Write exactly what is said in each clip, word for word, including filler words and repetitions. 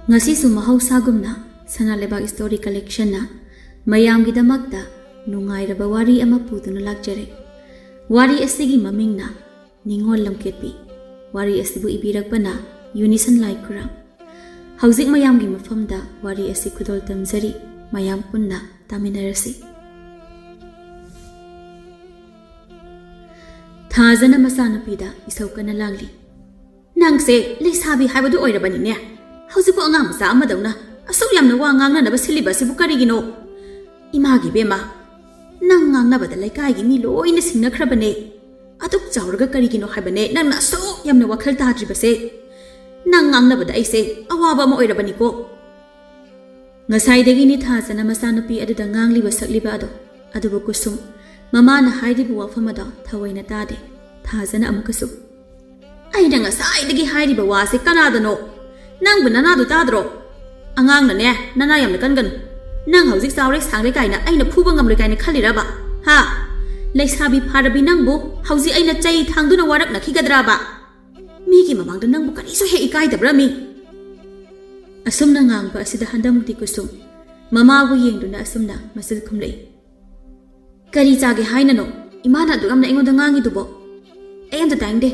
ꯉꯁꯤꯁꯨ ꯃꯍꯧꯁꯥꯒꯨꯝꯅ ꯁꯅꯥ ꯂꯩꯕꯥꯛ ꯁ꯭ꯇꯣꯔꯤ ꯀꯂꯦꯛꯁꯟꯅ ꯃꯌꯥꯝꯒꯤꯗꯃꯛꯇ ꯅꯨꯡꯉꯥꯏꯔꯕ ꯋꯥꯔꯤ ꯑꯃ ꯄꯨꯗꯨꯅ ꯂꯥꯛꯆꯔꯦ꯫ ꯋꯥꯔꯤ ꯑꯁꯤꯒꯤ ꯃꯃꯤꯡꯅ ꯅꯤꯉꯣꯜ ꯂꯝꯀꯦꯠꯄꯤ꯫ ꯋꯥꯔꯤ ꯑꯁꯤꯕꯨ ꯏꯕꯤꯔꯛꯄꯅ ꯌꯨꯅꯤꯁꯟ ꯂꯥꯏꯈꯨꯔꯥꯝ꯫ ꯍꯧꯖꯤꯛ ꯃꯌꯥꯝꯒꯤ ꯃꯐꯝꯗ ꯋꯥꯔꯤ ꯑꯁꯤ ꯈꯨꯗꯣꯜ ꯇꯝꯖꯔꯤ꯫ ꯃꯌꯥꯝ ꯄꯨꯟꯅ ꯇꯥꯃꯤꯟꯅꯔꯁꯤ꯫ ꯊꯥꯖꯅ ꯃꯆꯥꯅꯨꯄꯤꯗ ꯏꯁꯧ ꯀꯟꯅ ꯂꯥꯡꯂꯤ꯫ "ꯅꯪꯁꯦ ꯂꯩꯁꯥꯕꯤ ꯍꯥꯏꯕꯗꯨ ꯑꯣꯏꯔꯕꯅꯤꯅꯦ꯫ ꯍꯧꯖꯤꯛꯄꯨ ꯑꯉꯥꯡ ꯃꯆꯥ ꯑꯃꯗꯧꯅ ꯑꯁꯨꯛ ꯌꯥꯝꯅ ꯋꯥ ꯉꯥꯡꯅꯅꯕ ꯁꯤꯜꯂꯤꯕ ꯑꯁꯤꯕꯨ ꯀꯔꯤꯒꯤꯅꯣ? ꯏꯃꯥꯒꯤ ꯏꯕꯦꯝꯃ, ꯅꯪ ꯉꯥꯡꯅꯕꯗ ꯂꯩꯀꯥꯏꯒꯤ ꯃꯤ ꯂꯣꯏꯅ ꯁꯤꯡꯅꯈ꯭ꯔꯕꯅꯦ꯫ ꯑꯗꯨꯛ ꯆꯥꯎꯔꯒ ꯀꯔꯤꯒꯤꯅꯣ ꯍꯥꯏꯕꯅꯦ ꯅꯪꯅ ꯑꯁꯨꯛ ꯌꯥꯝꯅ ꯋꯥꯈꯜ ꯇꯥꯗ꯭ꯔꯤꯕꯁꯦ? ꯅꯪ ꯉꯥꯡꯅꯕꯗ ꯑꯩꯁꯦ ꯑꯋꯥꯕ ꯑꯃ ꯑꯣꯏꯔꯕꯅꯤꯀꯣ꯫" ꯉꯁꯥꯏꯗꯒꯤꯅꯤ ꯊꯥꯖꯅ ꯃꯆꯥꯅꯨꯄꯤ ꯑꯗꯨꯗ ꯉꯥꯡꯂꯤꯕ ꯁꯛꯂꯤꯕ ꯑꯗꯣ꯫ ꯑꯗꯨꯕꯨ ꯀꯨꯁꯨꯝ, ꯃꯃꯥꯅ ꯍꯥꯏꯔꯤꯕ ꯋꯥꯐꯝ ꯑꯗꯣ ꯊꯑꯣꯏꯅ ꯇꯥꯗꯦ꯫ ꯊꯥꯖꯅ ꯑꯃꯨꯛꯀꯁꯨ, "ꯑꯩꯅ ꯉꯁꯥꯏꯗꯒꯤ ꯍꯥꯏꯔꯤꯕ ꯋꯥꯁꯦ ꯀꯅꯥꯗꯅꯣ? ꯅꯪꯕꯨ ꯅꯅꯥꯗꯨ ꯇꯥꯗ꯭ꯔꯣ? ꯑꯉꯥꯡꯅꯅꯦ, ꯅꯅꯥ ꯌꯥꯝꯅ ꯀꯟꯒꯅꯨ꯫ ꯅꯪ ꯍꯧꯖꯤꯛ ꯆꯥꯎꯔꯦ ꯁꯥꯡꯔꯦ ꯀꯥꯏꯅ ꯑꯩꯅ ꯐꯨꯕ ꯉꯝꯂꯣꯏ ꯀꯥꯏꯅ ꯈꯜꯂꯤꯔꯕ? ꯍꯥ? ꯂꯩꯁꯥꯕꯤ ꯐꯥꯔꯕꯤ ꯅꯪꯕꯨ ꯍꯧꯖꯤꯛ ꯑꯩꯅ ꯆꯩ ꯊꯥꯡꯗꯨꯅ ꯋꯥꯔꯛꯅꯈꯤꯒꯗ꯭ꯔꯕ? ꯃꯤꯒꯤ ꯃꯃꯥꯡꯗ ꯅꯪꯕꯨ ꯀꯔꯤꯁꯨ ꯍꯦꯛ ꯏꯀꯥꯏꯗꯕ꯭ꯔꯥ ꯃꯤ?" ꯑꯁꯨꯝꯅ ꯉꯥꯡꯕ ꯑꯁꯤꯗ ꯍꯟꯗꯃꯨꯛꯇꯤ ꯀꯨꯁꯨꯝ ꯃꯃꯥꯕꯨ ꯌꯦꯡꯗꯨꯅ ꯑꯁꯨꯝꯅ ꯃꯆꯤꯜ ꯈꯨꯝꯂꯛꯏ꯫ "ꯀꯔꯤ ꯆꯥꯒꯦ ꯍꯥꯏꯅꯅꯣ ꯏꯃꯥꯅ ꯑꯗꯨꯛ ꯌꯥꯝꯅ ꯑꯩꯉꯣꯟꯗ ꯉꯥꯡꯉꯤꯗꯨꯕꯣ? ꯑꯩ ꯑꯝꯇ ꯇꯥꯅꯤꯡꯗꯦ꯫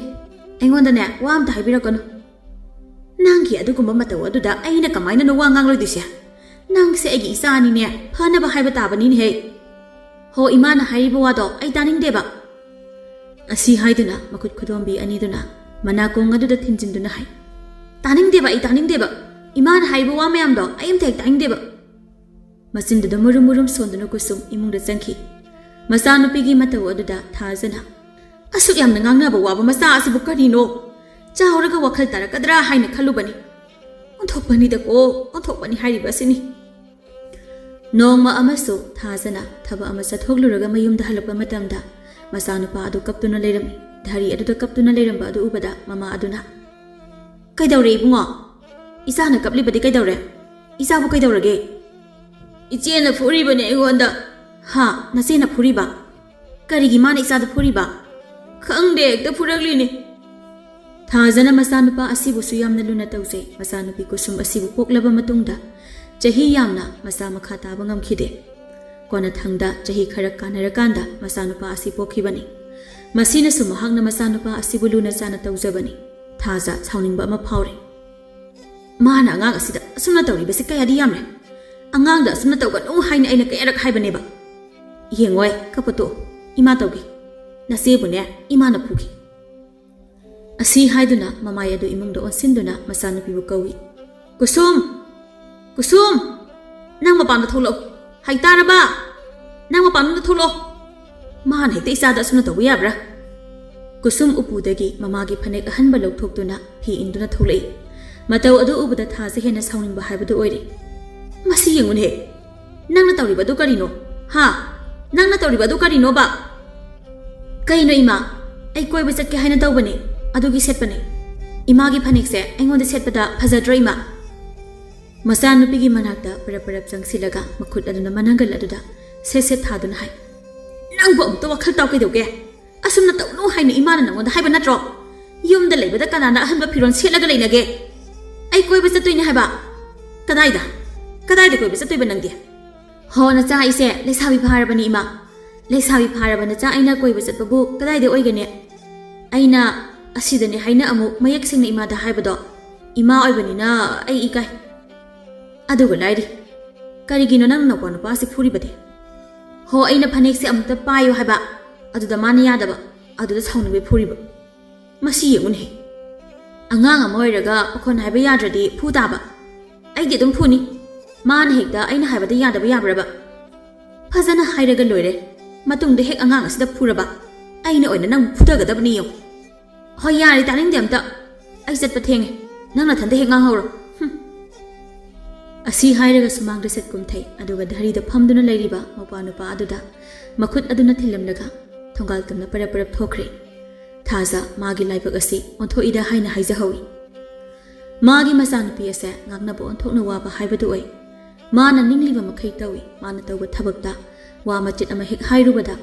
ꯑꯩꯉꯣꯟꯗꯅꯦ ꯋꯥ ꯑꯝꯇ ꯍꯥꯏꯕꯤꯔꯛꯀꯅꯨ꯫ ꯅꯪꯒꯤ ꯑꯗꯨꯒꯨꯝꯕ ꯃꯇꯧ ꯑꯗꯨꯗ ꯑꯩꯅ ꯀꯃꯥꯏꯅꯅꯣ ꯋꯥ ꯉꯥꯡꯂꯣꯏꯗꯣꯏꯁꯦ? ꯅꯪꯁꯦ ꯑꯩꯒꯤ ꯏꯆꯥꯅꯤꯅꯦ, ꯐꯅꯕ ꯍꯥꯏꯕ ꯇꯥꯕꯅꯤꯅꯦꯍꯦ꯫ ꯍꯣ, ꯏꯃꯥꯅ ꯍꯥꯏꯔꯤꯕ ꯋꯥꯗꯣ ꯑꯩ ꯇꯥꯅꯤꯡꯗꯦꯕ꯫" ꯑꯁꯤ ꯍꯥꯏꯗꯨꯅ ꯃꯈꯨꯠ ꯈꯨꯗꯣꯝꯕꯤ ꯑꯅꯤꯗꯨꯅ ꯃꯅꯥꯀꯣꯡ ꯑꯗꯨꯗ ꯊꯤꯟꯖꯤꯟꯗꯨꯅ ꯍꯥꯏ, "ꯇꯥꯅꯤꯡꯗꯦꯕ, ꯑꯩ ꯇꯥꯅꯤꯡꯗꯦꯕ꯫ ꯏꯃꯥꯅ ꯍꯥꯏꯔꯤꯕ ꯋꯥ ꯃꯌꯥꯝꯗꯣ ꯑꯩ ꯑꯝꯇ ꯍꯦꯛ ꯇꯥꯅꯤꯡꯗꯦꯕ꯫" ꯃꯆꯤꯟꯗꯨꯗ ꯃꯨꯔꯨꯝ ꯃꯨꯔꯨꯝ ꯁꯣꯟꯗꯨꯅ ꯀꯨꯁꯨꯝ ꯏꯃꯨꯡꯗ ꯆꯪꯈꯤ꯫ ꯃꯆꯥꯅꯨꯄꯤꯒꯤ ꯃꯇꯧ ꯑꯗꯨꯗ ꯊꯥꯖꯅ, "ꯑꯁꯨꯛ ꯌꯥꯝꯅ ꯉꯥꯡꯅꯕ ꯋꯥꯕ ꯃꯆꯥ ꯑꯁꯤꯕꯨ ꯀꯔꯤꯅꯣ? ꯆꯥꯎꯔꯒ ꯋꯥꯈꯜ ꯇꯥꯔꯛꯀꯗ꯭ꯔꯥ ꯍꯥꯏꯅ ꯈꯜꯂꯨꯕꯅꯤ꯫ ꯑꯣꯟꯊꯣꯛꯄꯅꯤꯗꯀꯣ, ꯑꯣꯟꯊꯣꯛꯄꯅꯤ ꯍꯥꯏꯔꯤꯕ ꯑꯁꯤꯅꯤ꯫" ꯅꯣꯡꯃ ꯑꯃꯁꯨ ꯊꯥꯖꯅ ꯊꯕꯛ ꯑꯃ ꯆꯠꯊꯣꯛꯂꯨꯔꯒ ꯃꯌꯨꯝꯗ ꯍꯜꯂꯛꯄ ꯃꯇꯝꯗ ꯃꯆꯥꯅꯨꯄꯥ ꯑꯗꯨ ꯀꯞꯇꯨꯅ ꯂꯩꯔꯝꯃꯤ꯫ ꯙꯔꯤ ꯑꯗꯨꯗ ꯀꯞꯇꯨꯅ ꯂꯩꯔꯝꯕ ꯑꯗꯨ ꯎꯕꯗ ꯃꯃꯥ ꯑꯗꯨꯅ, "ꯀꯩꯗꯧꯔꯦ ꯏꯕꯨꯡꯉꯣ? ꯏꯆꯥꯅ ꯀꯞꯂꯤꯕꯗꯤ ꯀꯩꯗꯧꯔꯦ? ꯏꯆꯥꯕꯨ ꯀꯩꯗꯧꯔꯒꯦ?" "ꯏꯆꯦꯅ ꯐꯨꯔꯤꯕꯅꯦ ꯑꯩꯉꯣꯟꯗ꯫" "ꯍꯥ? ꯅꯆꯦꯅ ꯐꯨꯔꯤꯕ? ꯀꯔꯤꯒꯤ ꯃꯥꯅ ꯏꯆꯥꯗ ꯐꯨꯔꯤꯕ?" "ꯈꯪꯗꯦ, ꯍꯦꯛꯇ ꯐꯨꯔꯛꯂꯤꯅꯦ꯫" ꯊꯥꯖꯅ ꯃꯆꯥꯅꯨꯄꯥ ꯑꯁꯤꯕꯨꯁꯨ ꯌꯥꯝꯅ ꯂꯨꯅ ꯇꯧꯖꯩ꯫ ꯃꯆꯥꯅꯨꯄꯤ ꯀꯨꯁꯨꯝ ꯑꯁꯤꯕꯨ ꯄꯣꯛꯂꯕ ꯃꯇꯨꯡꯗ ꯆꯍꯤ ꯌꯥꯝꯅ ꯃꯆꯥ ꯃꯈꯥ ꯇꯥꯕ ꯉꯝꯈꯤꯗꯦ꯫ ꯀꯣꯟꯅꯊꯪꯗ ꯆꯍꯤ ꯈꯔ ꯀꯥꯟꯅꯔꯀꯥꯟꯗ ꯃꯆꯥꯅꯨꯄꯥ ꯑꯁꯤ ꯄꯣꯛꯈꯤꯕꯅꯤ꯫ ꯃꯁꯤꯅꯁꯨ ꯃꯍꯥꯛꯅ ꯃꯆꯥꯅꯨꯄꯥ ꯑꯁꯤꯕꯨ ꯂꯨꯅ ꯆꯥꯅ ꯇꯧꯖꯕꯅꯤ꯫ ꯊꯥꯖ ꯁꯥꯎꯅꯤꯡꯕ ꯑꯃ ꯐꯥꯎꯔꯦ꯫ ꯃꯥꯅ ꯑꯉꯥꯡ ꯑꯁꯤꯗ ꯑꯁꯨꯝꯅ ꯇꯧꯔꯤꯕꯁꯤ ꯀꯌꯥꯗꯤ ꯌꯥꯝꯂꯦ꯫ ꯑꯉꯥꯡꯗ ꯑꯁꯨꯝꯅ ꯇꯧꯒꯅꯨ ꯍꯥꯏꯅ ꯑꯩꯅ ꯀꯌꯥꯔꯛ ꯍꯥꯏꯕꯅꯦꯕ꯫ ꯌꯦꯡꯉꯣꯏ, ꯀꯞꯄ ꯇꯣꯛꯑꯣ꯫ ꯏꯃꯥ ꯇꯧꯒꯦ꯫ ꯅꯆꯦꯕꯨꯅꯦ, ꯏꯃꯥꯅ ꯐꯨꯒꯦ꯫ ꯑꯁꯤ ꯍꯥꯏꯗꯨꯅ ꯃꯃꯥꯏ ꯑꯗꯨ ꯏꯃꯨꯡꯗ ꯑꯣꯟꯁꯤꯟꯗꯨꯅ ꯃꯆꯥꯅꯨꯄꯤꯕꯨ ꯀꯧꯏ꯫ "ꯀꯨꯁꯨꯝ! ꯀꯨꯁꯨꯝ! ꯅꯪ ꯃꯄꯥꯟꯗ ꯊꯣꯛꯂꯛꯑꯣ! ꯍꯩꯇꯥꯔꯕ? ꯅꯪ ꯃꯄꯥꯟꯗ ꯊꯣꯛꯂꯛꯑꯣ!" ꯃꯥꯅ ꯍꯦꯛꯇ ꯏꯆꯥꯗ ꯑꯁꯨꯝꯅ ꯇꯧꯕ ꯌꯥꯕ꯭ꯔꯥ? ꯀꯨꯁꯨꯝ ꯎꯄꯨꯗꯒꯤ ꯃꯃꯥꯒꯤ ꯐꯅꯦꯛ ꯑꯍꯟꯕ ꯂꯧꯊꯣꯛꯇꯨꯅ ꯐꯤ ꯏꯟꯗꯨꯅ ꯊꯣꯛꯂꯛꯏ꯫ ꯃꯇꯧ ꯑꯗꯨ ꯎꯕꯗ ꯊꯥꯖ ꯍꯦꯟꯅ ꯁꯥꯎꯅꯤꯡꯕ ꯍꯥꯏꯕꯗꯨ ꯑꯣꯏꯔꯦ꯫ "ꯃꯁꯤ ꯌꯦꯡꯉꯨꯅꯦ! ꯅꯪꯅ ꯇꯧꯔꯤꯕꯗꯨ ꯀꯔꯤꯅꯣ? ꯍꯥ? ꯅꯪꯅ ꯇꯧꯔꯤꯕꯗꯨ ꯀꯔꯤꯅꯣꯕ?" "ꯀꯩꯅꯣ ꯏꯃꯥ? ꯑꯩ ꯀꯣꯏꯕ ꯆꯠꯀꯦ ꯍꯥꯏꯅ ꯇꯧꯕꯅꯦ, ꯑꯗꯨꯒꯤ ꯁꯦꯠꯄꯅꯦ꯫ ꯏꯃꯥꯒꯤ ꯐꯅꯦꯛꯁꯦ ꯑꯩꯉꯣꯟꯗ ꯁꯦꯠꯄꯗ ꯐꯖꯗ꯭ꯔꯣ ꯏꯃꯥ?" ꯃꯆꯥꯅꯨꯄꯤꯒꯤ ꯃꯅꯥꯛꯇ ꯄꯔꯞ ꯄꯔꯞ ꯆꯪꯁꯤꯜꯂꯒ ꯃꯈꯨꯠ ꯑꯗꯨꯅ ꯃꯅꯪꯒꯜ ꯑꯗꯨꯗ ꯁꯦꯠ ꯁꯦꯠ ꯊꯥꯗꯨꯅ ꯍꯥꯏ꯫ "ꯅꯪꯕꯨ ꯑꯃꯨꯛꯇ ꯋꯥꯈꯜ ꯇꯥꯎ ꯀꯩꯗꯧꯒꯦ? ꯑꯁꯨꯝꯅ ꯇꯧꯅꯨ ꯍꯥꯏꯅ ꯏꯃꯥꯅ ꯅꯪꯉꯣꯟꯗ ꯍꯥꯏꯕ ꯅꯠꯇ꯭ꯔꯣ? ꯌꯨꯝꯗ ꯂꯩꯕꯗ ꯀꯅꯥꯅ ꯑꯍꯟꯕ ꯐꯤꯔꯣꯜ ꯁꯦꯠꯂꯒ ꯂꯩꯅꯒꯦ? ꯑꯩ ꯀꯣꯏꯕ ꯆꯠꯇꯣꯏꯅꯦ ꯍꯥꯏꯕ꯫ ꯀꯗꯥꯏꯗ? ꯀꯗꯥꯏꯗ ꯀꯣꯏꯕ ꯆꯠꯇꯣꯏꯕ ꯅꯪꯗꯤ?" "ꯍꯣ, ꯅꯆꯥ ꯑꯩꯁꯦ ꯂꯩꯁꯥꯕꯤ ꯐꯥꯔꯕꯅꯤ ꯏꯃꯥ꯫ ꯂꯩꯁꯥꯕꯤ ꯐꯥꯔꯕ ꯅꯆꯥ ꯑꯩꯅ ꯀꯣꯏꯕ ꯆꯠꯄꯕꯨ ꯀꯗꯥꯏꯗ ꯑꯣꯏꯒꯅꯤ? ꯑꯩꯅ ꯑꯁꯤꯗꯅꯦ ꯍꯥꯏꯅ ꯑꯃꯨꯛ ꯃꯌꯦꯛ ꯁꯦꯡꯅ ꯏꯃꯥꯗ ꯍꯥꯏꯕꯗꯣ ꯏꯃꯥ ꯑꯣꯏꯕꯅꯤꯅ ꯑꯩ ꯏꯀꯥꯏ꯫ ꯑꯗꯨꯒ ꯂꯥꯏꯔꯤ, ꯀꯔꯤꯒꯤꯅꯣ ꯅꯪ ꯅꯧꯄꯥ ꯅꯨꯄꯥꯁꯤ ꯐꯨꯔꯤꯕꯗꯤ? ꯍꯣ, ꯑꯩꯅ ꯐꯅꯦꯛꯁꯦ ꯑꯃꯨꯛꯇ ꯄꯥꯏꯌꯨ ꯍꯥꯏꯕ, ꯑꯗꯨꯗ ꯃꯥꯅ ꯌꯥꯗꯕ, ꯑꯗꯨꯗ ꯁꯥꯎꯅꯤꯡꯕꯩ ꯐꯨꯔꯤꯕ꯫ ꯃꯁꯤ ꯌꯦꯡꯉꯨꯅꯦ, ꯑꯉꯥꯡ ꯑꯃ ꯑꯣꯏꯔꯒ ꯄꯥꯈꯣꯟ ꯍꯥꯏꯕ ꯌꯥꯗ꯭ꯔꯗꯤ ꯐꯨ ꯇꯥꯕ꯫ ꯑꯩꯗꯤ ꯑꯗꯨꯝ ꯐꯨꯅꯤ꯫ ꯃꯥꯅ ꯍꯦꯛꯇ ꯑꯩꯅ ꯍꯥꯏꯕꯗ ꯌꯥꯗꯕ ꯌꯥꯕ꯭ꯔꯕ? ꯐꯖꯅ ꯍꯥꯏꯔꯒ ꯂꯣꯏꯔꯦ꯫ ꯃꯇꯨꯡꯗ ꯍꯦꯛ ꯑꯉꯥꯡ ꯑꯁꯤꯗ ꯐꯨꯔꯕ, ꯑꯩꯅ ꯑꯣꯏꯅ ꯅꯪ ꯐꯨꯊꯒꯗꯕꯅꯤ ꯌꯦꯡꯉꯨ꯫ ꯍꯣꯏ, ꯌꯥꯔꯦ, ꯇꯥꯅꯤꯡꯗꯦ ꯑꯝꯇ꯫ ꯑꯩ ꯆꯠꯄ ꯊꯦꯡꯉꯦ꯫ ꯅꯪ ꯅꯊꯟꯗ ꯍꯦꯛ ꯉꯥꯡꯍꯧꯔꯣ꯫ ꯍꯨꯝ꯫ ꯑꯁꯤ ꯍꯥꯏꯔꯒ ꯁꯨꯃꯥꯡꯗ ꯆꯠ ꯀꯨꯝꯊꯩ, ꯑꯗꯨꯒ ꯙꯔꯤꯗ ꯐꯝꯗꯨꯅ ꯂꯩꯔꯤꯕ ꯃꯧꯄ꯭ꯋꯥ ꯅꯨꯄꯥ ꯑꯗꯨꯗ ꯃꯈꯨꯠ ꯑꯗꯨꯅ ꯊꯤꯜꯂꯝꯂꯒ ꯊꯣꯡꯒꯥꯜ ꯇꯝꯅ ꯄꯔꯞ ꯄꯔꯞ ꯊꯣꯛꯈ꯭ꯔꯦ꯫ ꯊꯥꯖ ꯃꯥꯒꯤ ꯂꯥꯏꯕꯛ ꯑꯁꯤ ꯑꯣꯟꯊꯣꯛꯏꯗ ꯍꯥꯏꯅ ꯍꯥꯏꯖꯍꯧꯏ꯫ ꯃꯥꯒꯤ ꯃꯆꯥꯅꯨꯄꯤ ꯑꯁꯦ ꯉꯥꯛꯅꯕ ꯑꯣꯟꯊꯣꯛꯅ ꯋꯥꯕ ꯍꯥꯏꯕꯗꯨ ꯑꯣꯏ꯫ ꯃꯥꯅ ꯅꯤꯡꯂꯤꯕ ꯃꯈꯩ ꯇꯧꯏ꯫ ꯃꯥꯅ ꯇꯧꯕ ꯊꯕꯛꯇ ꯋꯥ ꯃꯆꯦꯠ ꯑꯃ ꯍꯦꯛ ꯍꯥꯏꯔꯨꯕꯗ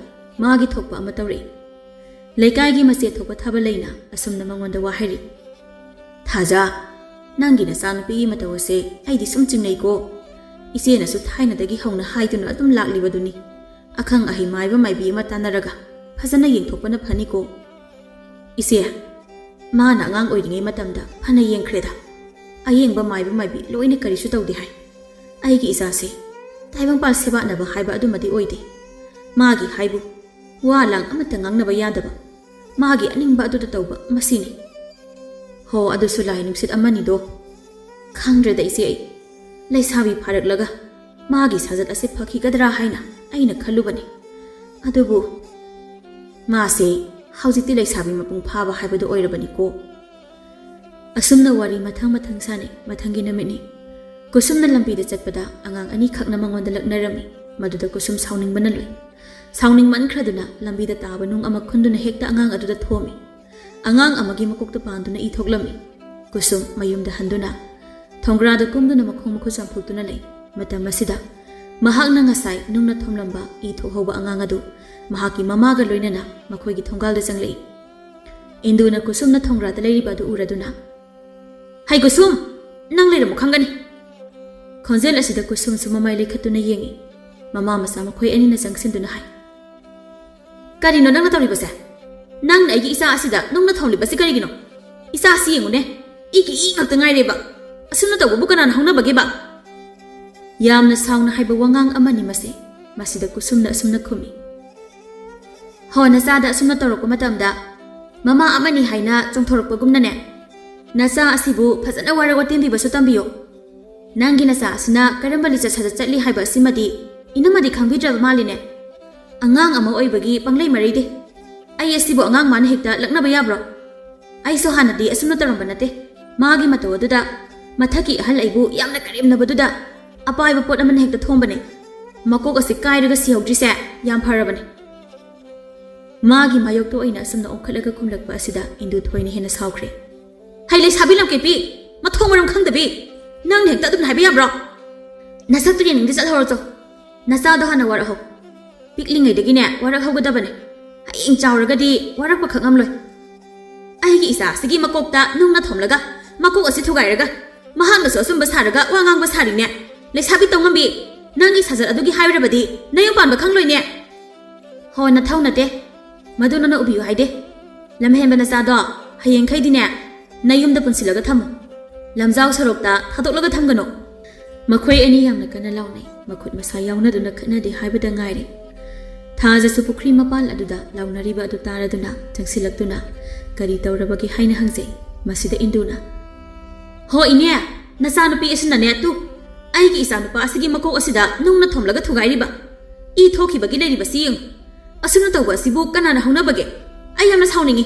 ꯃꯥꯒꯤ ꯊꯣꯛꯄ ꯑꯃ ꯇꯧꯔꯛꯏ꯫ ꯂꯩꯀꯥꯏꯒꯤ ꯃꯆꯦ ꯊꯣꯛꯄ ꯊꯥꯕ ꯂꯩꯅ ꯑꯁꯨꯝꯅ ꯃꯉꯣꯟꯗ ꯋꯥ ꯍꯥꯏꯔꯤ꯫ "ꯊꯥꯖ, ꯅꯪꯒꯤ ꯅꯆꯥꯅꯨꯄꯤꯒꯤ ꯃꯇꯧ ꯑꯁꯦ ꯑꯩꯗꯤ ꯁꯨꯝ ꯆꯤꯡꯅꯩꯀꯣ꯫ ꯏꯆꯦꯅꯁꯨ ꯊꯥꯏꯅꯗꯒꯤ ꯍꯧꯅ ꯍꯥꯏꯗꯨꯅ ꯑꯗꯨꯝ ꯂꯥꯛꯂꯤꯕꯗꯨꯅꯤ꯫ ꯑꯈꯪ ꯑꯍꯩ ꯃꯥꯏꯕ ꯃꯥꯏꯕꯤ ꯑꯃ ꯇꯥꯟꯅꯔꯒ ꯐꯖꯅ ꯌꯦꯡꯊꯣꯛꯄꯅ ꯐꯅꯤꯀꯣ꯫" "ꯏꯆꯦ, ꯃꯥꯅ ꯑꯉꯥꯡ ꯑꯣꯏꯔꯤꯉꯩ ꯃꯇꯝꯗ ꯐꯅ ꯌꯦꯡꯈ꯭ꯔꯦꯗ꯫ ꯑꯌꯦꯡꯕ ꯃꯥꯏꯕ ꯃꯥꯏꯕꯤ ꯂꯣꯏꯅ ꯀꯔꯤꯁꯨ ꯇꯧꯗꯦ ꯍꯥꯏ꯫ ꯑꯩꯒꯤ ꯏꯆꯥꯁꯦ ꯇꯥꯏꯕꯪꯄꯥꯜ ꯁꯦꯕꯥꯠꯅꯕ ꯍꯥꯏꯕ ꯑꯗꯨꯃꯗꯤ ꯑꯣꯏꯗꯦ꯫ ꯃꯥꯒꯤ ꯍꯥꯏꯕꯨ ꯋꯥ ꯂꯥꯡ ꯑꯃꯠꯇ ꯉꯥꯡꯅꯕ ꯌꯥꯗꯕ, ꯃꯥꯒꯤ ꯑꯅꯤꯡꯕ ꯑꯗꯨꯗ ꯇꯧꯕ, ꯃꯁꯤꯅꯤ꯫ ꯍꯣ, ꯑꯗꯨꯁꯨ ꯂꯥꯏ ꯅꯨꯡꯁꯤꯠ ꯑꯃꯅꯤꯗꯣ꯫ ꯈꯪꯗ꯭ꯔꯦꯗ ꯏꯆꯦ, ꯑꯩ ꯂꯩꯁꯥꯕꯤ ꯐꯥꯔꯛꯂꯒ ꯃꯥꯒꯤ ꯁꯥꯖꯠ ꯑꯁꯤ ꯐꯈꯤꯒꯗ꯭ꯔꯥ ꯍꯥꯏꯅ ꯑꯩꯅ ꯈꯜꯂꯨꯕꯅꯤ꯫ ꯑꯗꯨꯕꯨ ꯃꯥꯁꯦ ꯍꯧꯖꯤꯛꯇꯤ ꯂꯩꯁꯥꯕꯤ ꯃꯄꯨꯡ ꯐꯥꯕ ꯍꯥꯏꯕꯗꯨ ꯑꯣꯏꯔꯕꯅꯤꯀꯣ꯫" ꯑꯁꯨꯝꯅ ꯋꯥꯔꯤ ꯃꯊꯪ ꯃꯊꯪ ꯁꯥꯟꯅꯩ꯫ ꯃꯊꯪꯒꯤ ꯅꯨꯃꯤꯠꯅꯤ꯫ ꯀꯨꯁꯨꯝꯅ ꯂꯝꯕꯤꯗ ꯆꯠꯄꯗ ꯑꯉꯥꯡ ꯑꯅꯤꯈꯛꯅ ꯃꯉꯣꯟꯗ ꯂꯛꯅꯔꯝꯃꯤ꯫ ꯃꯗꯨꯗ ꯀꯨꯁꯨꯝ ꯁꯥꯎꯅꯤꯡꯕꯅ ꯂꯣꯏ꯫ ꯁꯥꯎꯅꯤꯡꯃꯟꯈ꯭ꯔꯗꯨꯅ ꯂꯝꯕꯤꯗ ꯇꯥꯕ ꯅꯨꯡ ꯑꯃ ꯈꯨꯟꯗꯨꯅ ꯍꯦꯛꯇ ꯑꯉꯥꯡ ꯑꯗꯨꯗ ꯊꯣꯝꯃꯤ꯫ ꯑꯉꯥꯡ ꯑꯃꯒꯤ ꯃꯀꯣꯛꯇ ꯄꯥꯟꯗꯨꯅ ꯏ ꯊꯣꯛꯂꯝꯃꯤ꯫ ꯀꯨꯁꯨꯝ ꯃꯌꯨꯝꯗ ꯍꯟꯗꯨꯅ ꯊꯣꯡꯒ꯭ꯔꯥꯗ ꯀꯨꯝꯗꯨꯅ ꯃꯈꯣꯡ ꯃꯈꯨꯠ ꯆꯥꯝꯊꯣꯛꯇꯨꯅ ꯂꯩ꯫ ꯃꯇꯝ ꯑꯁꯤꯗ ꯃꯍꯥꯛꯅ ꯉꯁꯥꯏ ꯅꯨꯡꯅ ꯊꯣꯝꯂꯝꯕ ꯏ ꯊꯣꯛꯍꯧꯕ ꯑꯉꯥꯡ ꯑꯗꯨ ꯃꯍꯥꯛꯀꯤ ꯃꯃꯥꯒ ꯂꯣꯏꯅꯅ ꯃꯈꯣꯏꯒꯤ ꯊꯣꯡꯒꯥꯜꯗ ꯆꯪꯂꯛꯏ꯫ ꯏꯟꯗꯨꯅ ꯀꯨꯁꯨꯝꯅ ꯊꯣꯡꯒ꯭ꯔꯥꯗ ꯂꯩꯔꯤꯕ ꯑꯗꯨ ꯎꯔꯗꯨꯅ, "ꯍꯩ ꯀꯨꯁꯨꯝ, ꯅꯪ ꯂꯩꯔꯝꯃꯨ ꯈꯪꯒꯅꯤ꯫" ꯈꯣꯟꯖꯦꯜ ꯑꯁꯤꯗ ꯀꯨꯁꯨꯝꯁꯨ ꯃꯃꯥꯏ ꯂꯩꯈꯠꯇꯨꯅ ꯌꯦꯡꯏ꯫ ꯃꯃꯥ ꯃꯆꯥ ꯃꯈꯣꯏ ꯑꯅꯤꯅ ꯆꯪꯁꯤꯟꯗꯨꯅ ꯍꯥꯏ, "ꯀꯔꯤꯅꯣ ꯅꯪꯅ ꯇꯧꯔꯤꯕꯁꯦ? ꯅꯪꯅ ꯑꯩꯒꯤ ꯏꯆꯥ ꯑꯁꯤꯗ ꯅꯨꯡꯅ ꯊꯣꯝꯂꯤꯕꯁꯤ ꯀꯔꯤꯒꯤꯅꯣ? ꯏꯆꯥꯁꯤ ꯌꯦꯡꯉꯨꯅꯦ, ꯏꯒꯤ ꯏ ꯉꯥꯛꯇ ꯉꯥꯏꯔꯦꯕ꯫ ꯑꯁꯨꯝꯅ ꯇꯧꯕꯕꯨ ꯀꯅꯥꯅ ꯍꯧꯅꯕꯒꯦꯕ?" ꯌꯥꯝꯅ ꯁꯥꯎꯅ ꯍꯥꯏꯕ ꯋꯥꯉꯥꯡ ꯑꯃꯅꯤ ꯃꯁꯤ꯫ ꯃꯁꯤꯗ ꯀꯨꯁꯨꯝꯅ ꯑꯁꯨꯝꯅ ꯈꯨꯝꯃꯤ, "ꯍꯣ, ꯅꯆꯥꯗ ꯑꯁꯨꯝꯅ ꯇꯧꯔꯛꯄ ꯃꯇꯝꯗ ꯃꯃꯥ ꯑꯃꯅꯤ ꯍꯥꯏꯅ ꯆꯣꯡꯊꯣꯔꯛꯄꯒꯨꯝꯅꯅꯦ, ꯅꯆꯥ ꯑꯁꯤꯕꯨ ꯐꯖꯅ ꯋꯥꯔꯛ ꯋꯥꯇꯦꯝꯕꯤꯕꯁꯨ ꯇꯝꯕꯤꯌꯨ꯫ ꯅꯪꯒꯤ ꯅꯆꯥ ꯑꯁꯤꯅ ꯀꯔꯝꯕ ꯂꯤꯆꯠ ꯁꯥꯖꯠ ꯆꯠꯂꯤ ꯍꯥꯏꯕ ꯑꯁꯤꯃꯗꯤ ꯏꯅꯝꯃꯗꯤ ꯈꯪꯕꯤꯗ꯭ꯔꯕ ꯃꯥꯜꯂꯤꯅꯦ꯫ ꯑꯉꯥꯡ ꯑꯃ ꯑꯣꯏꯕꯒꯤ ꯄꯪꯂꯩ ꯃꯔꯩꯗꯦ꯫ ꯑꯩ ꯑꯁꯤꯕꯨ ꯑꯉꯥꯡ ꯃꯥꯅ ꯍꯦꯛꯇ ꯂꯛꯅꯕ ꯌꯥꯕ꯭ꯔꯣ? ꯑꯩꯁꯨ ꯍꯥꯟꯅꯗꯤ ꯑꯁꯨꯝꯅ ꯇꯧꯔꯝꯕ ꯅꯠꯇꯦ꯫ ꯃꯥꯒꯤ ꯃꯇꯧ ꯑꯗꯨꯗ ꯃꯊꯛꯀꯤ ꯑꯍꯜ ꯑꯩꯕꯨ ꯌꯥꯝꯅ ꯀꯔꯦꯝꯅꯕꯗꯨꯗ ꯑꯄꯥꯏꯕ ꯄꯣꯠ ꯑꯃꯅ ꯍꯦꯛꯇ ꯊꯣꯝꯕꯅꯦ꯫ ꯃꯀꯣꯛ ꯑꯁꯤ ꯀꯥꯏꯔꯒ ꯁꯤꯍꯧꯗ꯭ꯔꯤꯁꯦ ꯌꯥꯝ ꯐꯔꯕꯅꯦ꯫" ꯃꯥꯒꯤ ꯃꯥꯌꯣꯛꯇ ꯑꯣꯏꯅ ꯑꯁꯨꯝꯅ ꯑꯣꯟꯈꯠꯂꯒ ꯈꯨꯝꯂꯛꯄ ꯑꯁꯤꯗ ꯏꯟꯗꯨ ꯊꯣꯏꯅ ꯍꯦꯟꯅ ꯁꯥꯎꯈ꯭ꯔꯦ꯫ "ꯍꯩ ꯂꯩꯁꯥꯕꯤ ꯂꯝꯀꯦꯠꯄꯤ, ꯃꯊꯣꯡ ꯃꯔꯝ ꯈꯪꯗꯕꯤ, ꯅꯪꯅ ꯍꯦꯛꯇ ꯑꯗꯨꯝꯅ ꯍꯥꯏꯕ ꯌꯥꯕ꯭ꯔꯣ? ꯅꯁꯛꯇꯨ ꯌꯦꯡꯅꯤꯡꯗꯦ, ꯆꯠꯍꯧꯔꯣ ꯆꯣ꯫ ꯅꯆꯥꯗꯣ ꯍꯥꯟꯅ ꯋꯥꯔꯛꯍꯧ꯫ ꯄꯤꯛꯂꯤꯉꯩꯗꯒꯤꯅꯦ ꯋꯥꯔꯛꯍꯧꯒꯗꯕꯅꯦ꯫ ꯍꯌꯦꯡ ꯆꯥꯎꯔꯒꯗꯤ ꯋꯥꯔꯛꯄ ꯈꯛ ꯉꯝꯂꯣꯏ꯫ ꯑꯩꯒꯤ ꯏꯆꯥ ꯑꯁꯤꯒꯤ ꯃꯀꯣꯛꯇ ꯅꯨꯡꯅ ꯊꯣꯝꯂꯒ, ꯃꯀꯣꯛ ꯑꯁꯤ ꯊꯨꯒꯥꯏꯔꯒ, ꯃꯍꯥꯛꯅꯁꯨ ꯑꯆꯨꯝꯕ ꯁꯥꯔꯒ ꯋꯥ ꯉꯥꯡꯕ ꯁꯥꯔꯤꯅꯦ꯫ ꯂꯩꯁꯥꯕꯤ ꯇꯧꯉꯝꯕꯤ, ꯅꯪꯒꯤ ꯁꯥꯖꯠ ꯑꯗꯨꯒꯤ ꯍꯥꯏꯔꯕꯗꯤ ꯅꯌꯨꯝ ꯄꯥꯟꯕ ꯈꯪꯂꯣꯏꯅꯦ꯫ ꯍꯣ, ꯅꯊꯧ ꯅꯠꯇꯦ꯫ ꯃꯗꯨ ꯅꯪꯅ ꯎꯕꯤꯌꯨ ꯍꯥꯏꯗꯦ꯫ ꯂꯝꯍꯦꯟꯕ ꯅꯆꯥꯗꯣ ꯍꯌꯦꯡꯈꯩꯗꯤꯅꯦ, ꯅꯌꯨꯝꯗ ꯄꯨꯟꯁꯤꯜꯂꯒ ꯊꯝꯃꯨ꯫ ꯂꯝꯖꯥꯎ ꯁꯣꯔꯣꯛꯇ ꯊꯥꯗꯣꯛꯂꯒ ꯊꯝꯒꯅꯨ꯫ ꯃꯈꯣꯏ ꯑꯅꯤ ꯌꯥꯝꯅ ꯀꯟꯅ ꯂꯥꯎꯅꯩ꯫ ꯃꯈꯨꯠ ꯃꯁꯥ ꯌꯥꯎꯅꯗꯨꯅ ꯈꯠꯅꯗꯦ ꯍꯥꯏꯕꯗ ꯉꯥꯏꯔꯦ꯫ ꯊꯥꯖꯁꯨ ꯄꯨꯈ꯭ꯔꯤ ꯃꯄꯥꯜ ꯑꯗꯨꯗ ꯂꯥꯎꯅꯔꯤꯕ ꯑꯗꯨ ꯇꯥꯔꯗꯨꯅ ꯆꯪꯁꯤꯜꯂꯛꯇꯨꯅ ꯀꯔꯤ ꯇꯧꯔꯕꯒꯦ ꯍꯥꯏꯅ ꯍꯪꯖꯩ꯫ ꯃꯁꯤꯗ ꯏꯟꯗꯨꯅ, "ꯍꯣ ꯏꯅꯦ, ꯅꯆꯥꯅꯨꯄꯤ ꯑꯁꯤꯅꯅꯦ ꯇꯨ, ꯑꯩꯒꯤ ꯏꯆꯥꯅꯨꯄꯥ ꯑꯁꯤꯒꯤ ꯃꯀꯣꯛ ꯑꯁꯤꯗ ꯅꯨꯡꯅ ꯊꯣꯝꯂꯒ ꯊꯨꯒꯥꯏꯔꯤꯕ꯫ ꯏ ꯊꯣꯛꯈꯤꯕꯒꯤ ꯂꯩꯔꯤꯕꯁꯤ ꯌꯦꯡꯉꯨ꯫ ꯑꯁꯨꯝꯅ ꯇꯧꯕ ꯑꯁꯤꯕꯨ ꯀꯅꯥꯅ ꯍꯧꯅꯕꯒꯦ? ꯑꯩ ꯌꯥꯝꯅ ꯁꯥꯎꯅꯤꯡꯉꯤ꯫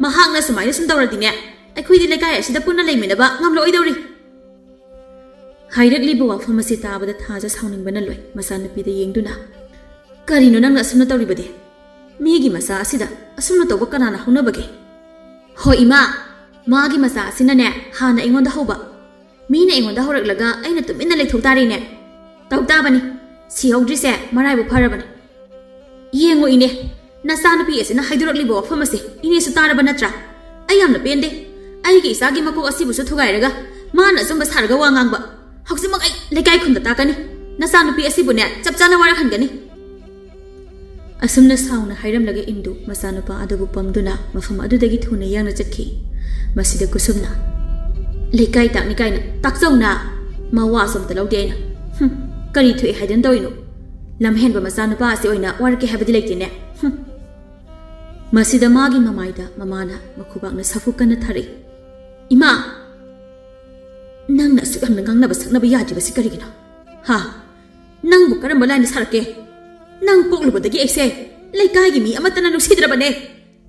ꯃꯍꯥꯛꯅ ꯁꯨꯃꯥꯏꯅ ꯁꯨꯝ ꯇꯧꯔꯗꯤꯅꯦ, ꯑꯩꯈꯣꯏꯗꯤ ꯂꯩꯀꯥꯏ ꯑꯁꯤꯗ ꯄꯨꯟꯅ ꯂꯩꯃꯤꯟꯅꯕ ꯉꯝꯂꯛꯑꯣꯏꯗꯧꯔꯤ꯫" ꯍꯥꯏꯔꯛꯂꯤꯕ ꯋꯥꯐꯝ ꯑꯁꯤ ꯇꯥꯕꯗ ꯊꯥꯖ ꯁꯥꯎꯅꯤꯡꯕꯅ ꯂꯣꯏ꯫ ꯃꯆꯥꯅꯨꯄꯤꯗ ꯌꯦꯡꯗꯨꯅ, "ꯀꯔꯤꯅꯣ ꯅꯪꯅ ꯑꯁꯨꯝꯅ ꯇꯧꯔꯤꯕꯗꯤ? ꯃꯤꯒꯤ ꯃꯆꯥ ꯑꯁꯤꯗ ꯑꯁꯨꯝꯅ ꯇꯧꯕ ꯀꯅꯥꯅ ꯍꯧꯅꯕꯒꯦ?" "ꯍꯣ ꯏꯃꯥ, ꯃꯥꯒꯤ ꯃꯆꯥ ꯑꯁꯤꯅꯅꯦ ꯍꯥꯟꯅ ꯑꯩꯉꯣꯟꯗ ꯍꯧꯕ꯫ ꯃꯤꯅ ꯑꯩꯉꯣꯟꯗ ꯍꯧꯔꯛꯂꯒ ꯑꯩꯅ ꯇꯨꯃꯤꯟꯅ ꯂꯩꯊꯣꯛ ꯇꯥꯔꯦꯅꯦ꯫ ꯇꯧ ꯇꯥꯕꯅꯤ꯫ ꯁꯤꯍꯧꯗ꯭ꯔꯤꯁꯦ ꯃꯔꯥꯏꯕꯛ ꯐꯔꯕꯅꯤ꯫ ꯌꯦꯡꯉꯣ ꯏꯅꯦ, ꯅꯆꯥꯅꯨꯄꯤ ꯑꯁꯤꯅ ꯍꯥꯏꯗꯣꯔꯛꯂꯤꯕ ꯋꯥꯐꯝ ꯑꯁꯦ ꯏꯅꯦꯁꯨ ꯇꯥꯔꯕ ꯅꯠꯇ꯭ꯔꯥ? ꯑꯩ ꯌꯥꯝꯅ ꯄꯦꯟꯗꯦ꯫ ꯑꯩꯒꯤ ꯏꯆꯥꯒꯤ ꯃꯀꯣꯛ ꯑꯁꯤꯕꯨꯁꯨ ꯊꯨꯒꯥꯏꯔꯒ ꯃꯥꯅ ꯑꯆꯨꯝꯕ ꯁꯥꯔꯒ ꯋꯥ ꯉꯥꯡꯕ꯫ ꯍꯧꯖꯤꯛꯃꯛ ꯑꯩ ꯂꯩꯀꯥꯏ ꯈꯨꯟꯗ ꯇꯥꯛꯀꯅꯤ꯫ ꯅꯆꯥꯅꯨꯄꯤ ꯑꯁꯤꯕꯨꯅꯦ ꯆꯞ ꯆꯥꯅ ꯋꯥꯔꯛꯍꯟꯒꯅꯤ꯫" ꯑꯁꯨꯝꯅ ꯁꯥꯎꯅ ꯍꯥꯏꯔꯝꯂꯒ ꯏꯟꯗꯨ ꯃꯆꯥꯅꯨꯄꯥ ꯑꯗꯨꯕꯨ ꯄꯝꯗꯨꯅ ꯃꯐꯝ ꯑꯗꯨꯗꯒꯤ ꯊꯨꯅ ꯌꯥꯡꯅ ꯆꯠꯈꯤ꯫ ꯃꯁꯤꯗ ꯀꯨꯁꯨꯝꯅ, "ꯂꯩꯀꯥꯏ ꯇꯥꯛꯅꯤ ꯀꯥꯏꯅ ꯇꯥꯛꯆꯧꯅ, ꯃꯋꯥꯁꯨ ꯑꯝꯇ ꯂꯧꯗꯦ ꯑꯩꯅ꯫ ꯍꯨꯝ, ꯀꯔꯤ ꯊꯣꯛꯑꯦ ꯍꯥꯏꯗꯅ ꯇꯧꯔꯤꯅꯣ? ꯂꯝꯍꯦꯟꯕ ꯃꯆꯥꯅꯨꯄꯥ ꯑꯁꯤ ꯑꯣꯏꯅ ꯋꯥꯔꯛꯀꯦ ꯍꯥꯏꯕꯗꯤ ꯂꯩꯇꯦꯅꯦ꯫ ꯍꯨꯝ꯫" ꯃꯁꯤꯗ ꯃꯥꯒꯤ ꯃꯃꯥꯏꯗ ꯃꯃꯥꯅ ꯃꯈꯨꯕꯥꯛꯅ ꯁꯥꯐꯨ ꯀꯟꯅ ꯊꯥꯔꯛꯏ꯫ "ꯏꯃꯥ, ꯅꯪꯅ ꯑꯁꯨꯛ ꯌꯥꯝꯅ ꯉꯥꯡꯅꯕ ꯁꯛꯅꯕ ꯌꯥꯗ꯭ꯔꯤꯕꯁꯤ ꯀꯔꯤꯒꯤꯅꯣ? ꯍꯥ? ꯅꯪꯕꯨ ꯀꯔꯝꯕ ꯂꯥꯏꯅ ꯁꯥꯔꯛꯀꯦ? ꯅꯪ ꯄꯣꯛꯂꯨꯕꯗꯒꯤ ꯑꯩꯁꯦ ꯂꯩꯀꯥꯏꯒꯤ ꯃꯤ ꯑꯃꯠꯇꯅ ꯅꯨꯡꯁꯤꯗ꯭ꯔꯕꯅꯦ꯫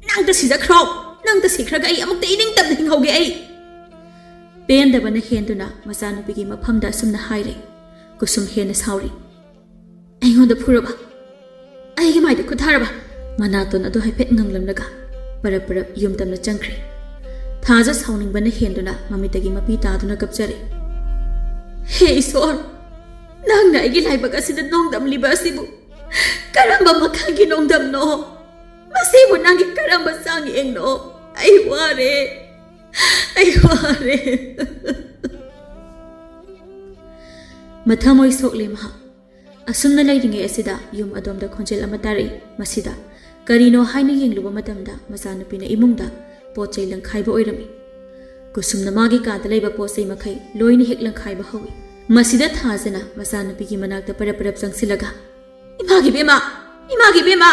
ꯅꯪꯇ ꯁꯤꯖꯈ꯭ꯔꯣ꯫ ꯅꯪꯇ ꯁꯤꯈ꯭ꯔꯒ ꯑꯩ ꯑꯃꯨꯛꯇ ꯏꯅꯤꯡꯇꯝꯅ ꯍꯤꯡꯍꯧꯒꯦ ꯑꯩ꯫" ꯄꯦꯟꯗꯕꯅ ꯍꯦꯟꯗꯨꯅ ꯃꯆꯥꯅꯨꯄꯤꯒꯤ ꯃꯐꯝꯗ ꯑꯁꯨꯝꯅ ꯍꯥꯏꯔꯦ꯫ ꯀꯨꯁꯨꯝ ꯍꯦꯟꯅ ꯁꯥꯎꯔꯤ꯫ "ꯑꯩꯉꯣꯟꯗ ꯐꯨꯔꯕ? ꯑꯩꯒꯤ ꯃꯥꯏꯗ ꯈꯨꯠ ꯊꯥꯔꯕ?" ꯃꯅꯥꯇꯣꯟ ꯑꯗꯨ ꯍꯥꯏꯐꯦꯠ ꯉꯪꯂꯝꯂꯒ ꯄꯔꯞ ꯄꯔꯞ ꯌꯨꯝ ꯇꯝꯅ ꯆꯪꯈ꯭ꯔꯦ꯫ ꯊꯥꯖ ꯁꯥꯎꯅꯤꯡꯕꯅ ꯍꯦꯟꯗꯨꯅ ꯃꯃꯤꯠꯇꯒꯤ ꯃꯄꯤ ꯇꯥꯗꯨꯅ ꯀꯞꯆꯔꯦ꯫ "ꯍꯦ ꯏꯁꯣꯔ, ꯅꯪꯅ ꯑꯩꯒꯤ ꯂꯥꯏꯕꯛ ꯑꯁꯤꯗ ꯅꯣꯡꯗꯝꯂꯤꯕ ꯑꯁꯤꯕꯨ ꯀꯔꯝꯕ ꯃꯈꯜꯒꯤ ꯅꯣꯡꯗꯝꯅꯣ? ꯁꯤꯕꯨ ꯅꯪꯒꯤ ꯀꯔꯝꯕ ꯆꯥꯡꯌꯦꯡꯅꯣ? ꯑꯩ ꯋꯥꯔꯦ, ꯑꯩ ꯋꯥꯔꯦ꯫ ꯃꯊꯃꯣꯏ ꯁꯣꯛꯂꯦ ꯃꯍꯥꯛ꯫ ꯑꯁꯨꯝꯅ ꯂꯩꯔꯤꯉꯩ ꯑꯁꯤꯗ ꯌꯨꯝ ꯑꯗꯣꯝꯗ ꯈꯣꯟꯖꯦꯜ ꯑꯃ ꯇꯥꯔꯛꯏ꯫ ꯃꯁꯤꯗ ꯀꯔꯤꯅꯣ ꯍꯥꯏꯅ ꯌꯦꯡꯂꯨꯕ ꯃꯇꯝꯗ ꯃꯆꯥꯅꯨꯄꯤꯅ ꯏꯃꯨꯡꯗ ꯄꯣꯠ ꯆꯩ ꯂꯪꯈꯥꯏꯕ ꯑꯣꯏꯔꯝꯃꯤ꯫ ꯀꯨꯁꯨꯝꯅ ꯃꯥꯒꯤ ꯀꯥꯗ ꯂꯩꯕ ꯄꯣꯠ ꯆꯩ ꯃꯈꯩ ꯂꯣꯏꯅ ꯍꯦꯛ ꯂꯪꯈꯥꯏꯕ ꯍꯧꯏ꯫ ꯃꯁꯤꯗ ꯊꯥꯖꯅ ꯃꯆꯥꯅꯨꯄꯤꯒꯤ ꯃꯅꯥꯛꯇ ꯄꯔꯞ ꯄꯔꯞ ꯆꯪꯁꯤꯜꯂꯒ, "ꯏꯃꯥꯒꯤ ꯕꯦꯝꯃ, ꯏꯃꯥꯒꯤ ꯕꯦꯝꯃ,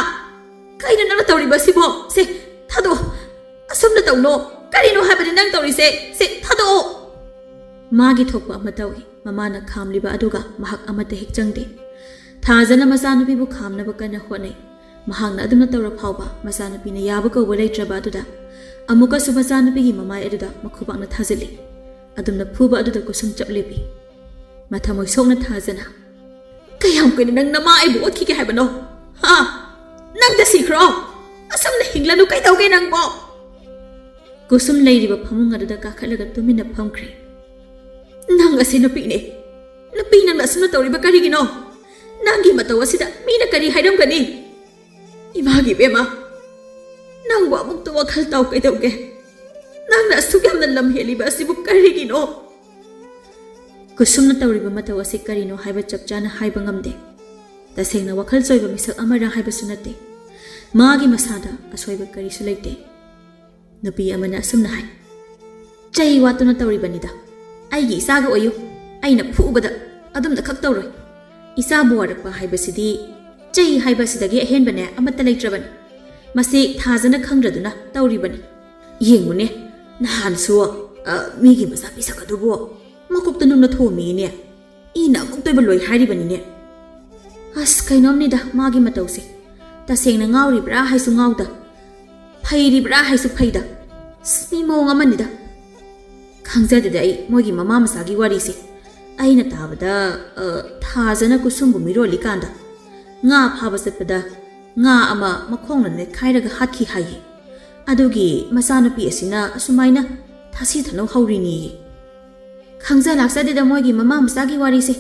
ꯀꯩꯅꯣ ꯅꯪꯅ ꯇꯧꯔꯤꯕ ꯑꯁꯤꯕꯣ? ꯁꯦ, ꯊꯥꯗꯣꯛꯑꯣ꯫ ꯑꯁꯨꯝꯅ ꯇꯧꯅꯣ꯫ ꯀꯔꯤꯅꯣ ꯍꯥꯏꯕꯅꯤ ꯅꯪ ꯇꯧꯔꯤꯁꯦ? ꯁꯦ, ꯊꯥꯗꯣꯛꯑꯣ!" ꯃꯥꯒꯤ ꯊꯣꯛꯄ ꯑꯃ ꯇꯧꯏ꯫ ꯃꯃꯥꯅ ꯈꯥꯝꯂꯤꯕ ꯑꯗꯨꯒ ꯃꯍꯥꯛ ꯑꯃꯠꯇ ꯍꯦꯛ ꯆꯪꯗꯦ꯫ ꯊꯥꯖꯅ ꯃꯆꯥꯅꯨꯄꯤꯕꯨ ꯈꯥꯝꯅꯕ ꯀꯟꯅ ꯍꯣꯠꯅꯩ꯫ ꯃꯍꯥꯛꯅ ꯑꯗꯨꯝꯅ ꯇꯧꯔ ꯐꯥꯎꯕ ꯃꯆꯥꯅꯨꯄꯤꯅ ꯌꯥꯕ ꯀꯧꯕ ꯂꯩꯇ꯭ꯔꯕ ꯑꯗꯨꯗ ꯑꯃꯨꯛꯀꯁꯨ ꯃꯆꯥꯅꯨꯄꯤꯒꯤ ꯃꯃꯥꯏ ꯑꯗꯨꯗ ꯃꯈꯨꯕꯥꯛꯅ ꯊꯥꯖꯤꯜꯂꯤ꯫ ꯑꯗꯨꯝꯅ ꯐꯨꯕ ꯑꯗꯨꯗ ꯀꯨꯁꯨꯝ ꯆꯞ ꯂꯦꯞꯄꯤ꯫ ꯃꯊꯃꯣꯏ ꯁꯣꯛꯅ ꯊꯥꯖꯅ, "ꯀꯌꯥꯝ ꯀꯨꯏꯅ ꯅꯪ ꯅꯃꯥ ꯑꯩꯕꯨ ꯑꯣꯠꯈꯤꯒꯦ ꯍꯥꯏꯕꯅꯣ? ꯍꯥ? ꯅꯪꯗ ꯁꯤꯈ꯭ꯔꯣ? ꯑꯁꯨꯝꯅ ꯍꯤꯡꯂꯅꯨ, ꯀꯩꯗꯧꯒꯦ ꯅꯪꯕꯣ?" ꯀꯨꯁꯨꯝ ꯂꯩꯔꯤꯕ ꯐꯃꯨꯡ ꯑꯗꯨꯗ ꯀꯥꯈꯠꯂꯒ ꯇꯨꯃꯤꯟꯅ ꯐꯝꯈ꯭ꯔꯦ꯫ "ꯅꯪ ꯑꯁꯤ ꯅꯨꯄꯤꯅꯦ꯫ ꯅꯨꯄꯤ ꯅꯪꯅ ꯑꯁꯨꯝꯅ ꯇꯧꯔꯤꯕ ꯀꯔꯤꯒꯤꯅꯣ? ꯅꯪꯒꯤ ꯃꯇꯧ ꯑꯁꯤꯗ ꯃꯤꯅ ꯀꯔꯤ ꯍꯥꯏꯔꯝꯒꯅꯤ? ꯏꯃꯥꯒꯤ ꯏꯕꯦꯝꯃ, ꯅꯪꯕꯨ ꯑꯃꯨꯛꯇ ꯋꯥꯈꯜ ꯇꯥꯎ ꯀꯩꯗꯧꯒꯦ? ꯅꯪꯅ ꯑꯁꯨꯛ ꯌꯥꯝꯅ ꯂꯝ ꯍꯦꯜꯂꯤꯕ ꯑꯁꯤꯕꯨ ꯀꯔꯤꯒꯤꯅꯣ?" ꯀꯨꯁꯨꯝꯅ ꯇꯧꯔꯤꯕ ꯃꯇꯧ ꯑꯁꯤ ꯀꯔꯤꯅꯣ ꯍꯥꯏꯕ ꯆꯞ ꯆꯥꯅ ꯍꯥꯏꯕ ꯉꯝꯗꯦ꯫ ꯇꯁꯦꯡꯅ ꯋꯥꯈꯜ ꯆꯣꯏꯕ ꯃꯤꯁꯛ ꯑꯃꯔ ꯍꯥꯏꯕꯁꯨ ꯅꯠꯇꯦ꯫ ꯃꯥꯒꯤ ꯃꯁꯥꯗ ꯑꯁꯣꯏꯕ ꯀꯔꯤꯁꯨ ꯂꯩꯇꯦ꯫ ꯅꯨꯄꯤ ꯑꯃꯅ ꯑꯁꯨꯝꯅ ꯍꯥꯏ, "ꯆꯩ ꯋꯥꯠꯇꯨꯅ ꯇꯧꯔꯤꯕꯅꯤꯗ꯫ ꯑꯩꯒꯤ ꯏꯆꯥꯒ ꯑꯣꯏꯌꯨ, ꯑꯩꯅ ꯐꯨꯕꯗ ꯑꯗꯨꯝꯅ ꯈꯛ ꯇꯧꯔꯣꯏ꯫ ꯏꯆꯥꯕꯨ ꯋꯥꯔꯛꯄ ꯍꯥꯏꯕꯁꯤꯗꯤ ꯆꯩ ꯍꯥꯏꯕꯁꯤꯗꯒꯤ ꯑꯍꯦꯟꯕꯅꯦ ꯑꯃꯠꯇ ꯂꯩꯇ꯭ꯔꯕꯅꯤ꯫ ꯃꯁꯤ ꯊꯥꯖꯅ ꯈꯪꯗ꯭ꯔꯗꯨꯅ ꯇꯧꯔꯤꯕꯅꯤ꯫ ꯌꯦꯡꯉꯨꯅꯦ, ꯅꯍꯥꯟꯁꯨ, ꯑ, ꯃꯤꯒꯤ ꯃꯆꯥ ꯄꯤꯁꯛ ꯑꯗꯨꯕꯨ ꯃꯀꯣꯛꯇ ꯅꯨꯡꯅ ꯊꯣꯝꯃꯤꯅꯦ꯫ ꯏꯅ ꯑꯃꯨꯛꯇꯣꯏꯕ ꯂꯣꯏ ꯍꯥꯏꯔꯤꯕꯅꯤꯅꯦ꯫ ꯑꯁ, ꯀꯩꯅꯣꯝꯅꯤꯗ ꯃꯥꯒꯤ ꯃꯇꯧꯁꯦ꯫ ꯇꯁꯦꯡꯅ ꯉꯥꯎꯔꯤꯕ꯭ꯔꯥ ꯍꯥꯏꯁꯨ ꯉꯥꯎꯗ, ꯐꯩꯔꯤꯕ꯭ꯔꯥ ꯍꯥꯏꯁꯨ ꯐꯩꯗ꯫ ꯑꯁ, ꯃꯤ ꯃꯑꯣꯡ ꯑꯃꯅꯤꯗ꯫ ꯈꯪꯖꯗꯦꯗ ꯑꯩ ꯃꯣꯏꯒꯤ ꯃꯃꯥ ꯃꯆꯥꯒꯤ ꯋꯥꯔꯤꯁꯦ꯫ ꯑꯩꯅ ꯇꯥꯕꯗ, ꯑ, ꯊꯥꯖꯅ ꯀꯨꯁꯨꯝꯕꯨ ꯃꯤꯔꯣꯜꯂꯤꯀꯥꯟꯗ ꯉꯥ ꯐꯥꯕ ꯆꯠꯄꯗ ꯉꯥ ꯑꯃ ꯃꯈꯣꯡꯅ ꯅꯦꯠꯈꯥꯏꯔꯒ ꯍꯥꯠꯈꯤ ꯍꯥꯏꯌꯦ꯫ ꯑꯗꯨꯒꯤ ꯃꯆꯥꯅꯨꯄꯤ ꯑꯁꯤꯅ ꯑꯁꯨꯃꯥꯏꯅ ꯊꯥꯁꯤ ꯊꯅꯧ ꯍꯧꯔꯤꯅꯤꯌꯦ꯫ ꯈꯪꯖ ꯂꯥꯛꯆꯗꯦꯗ ꯃꯣꯏꯒꯤ ꯃꯃꯥ ꯃꯆꯥꯒꯤ ꯋꯥꯔꯤꯁꯦ꯫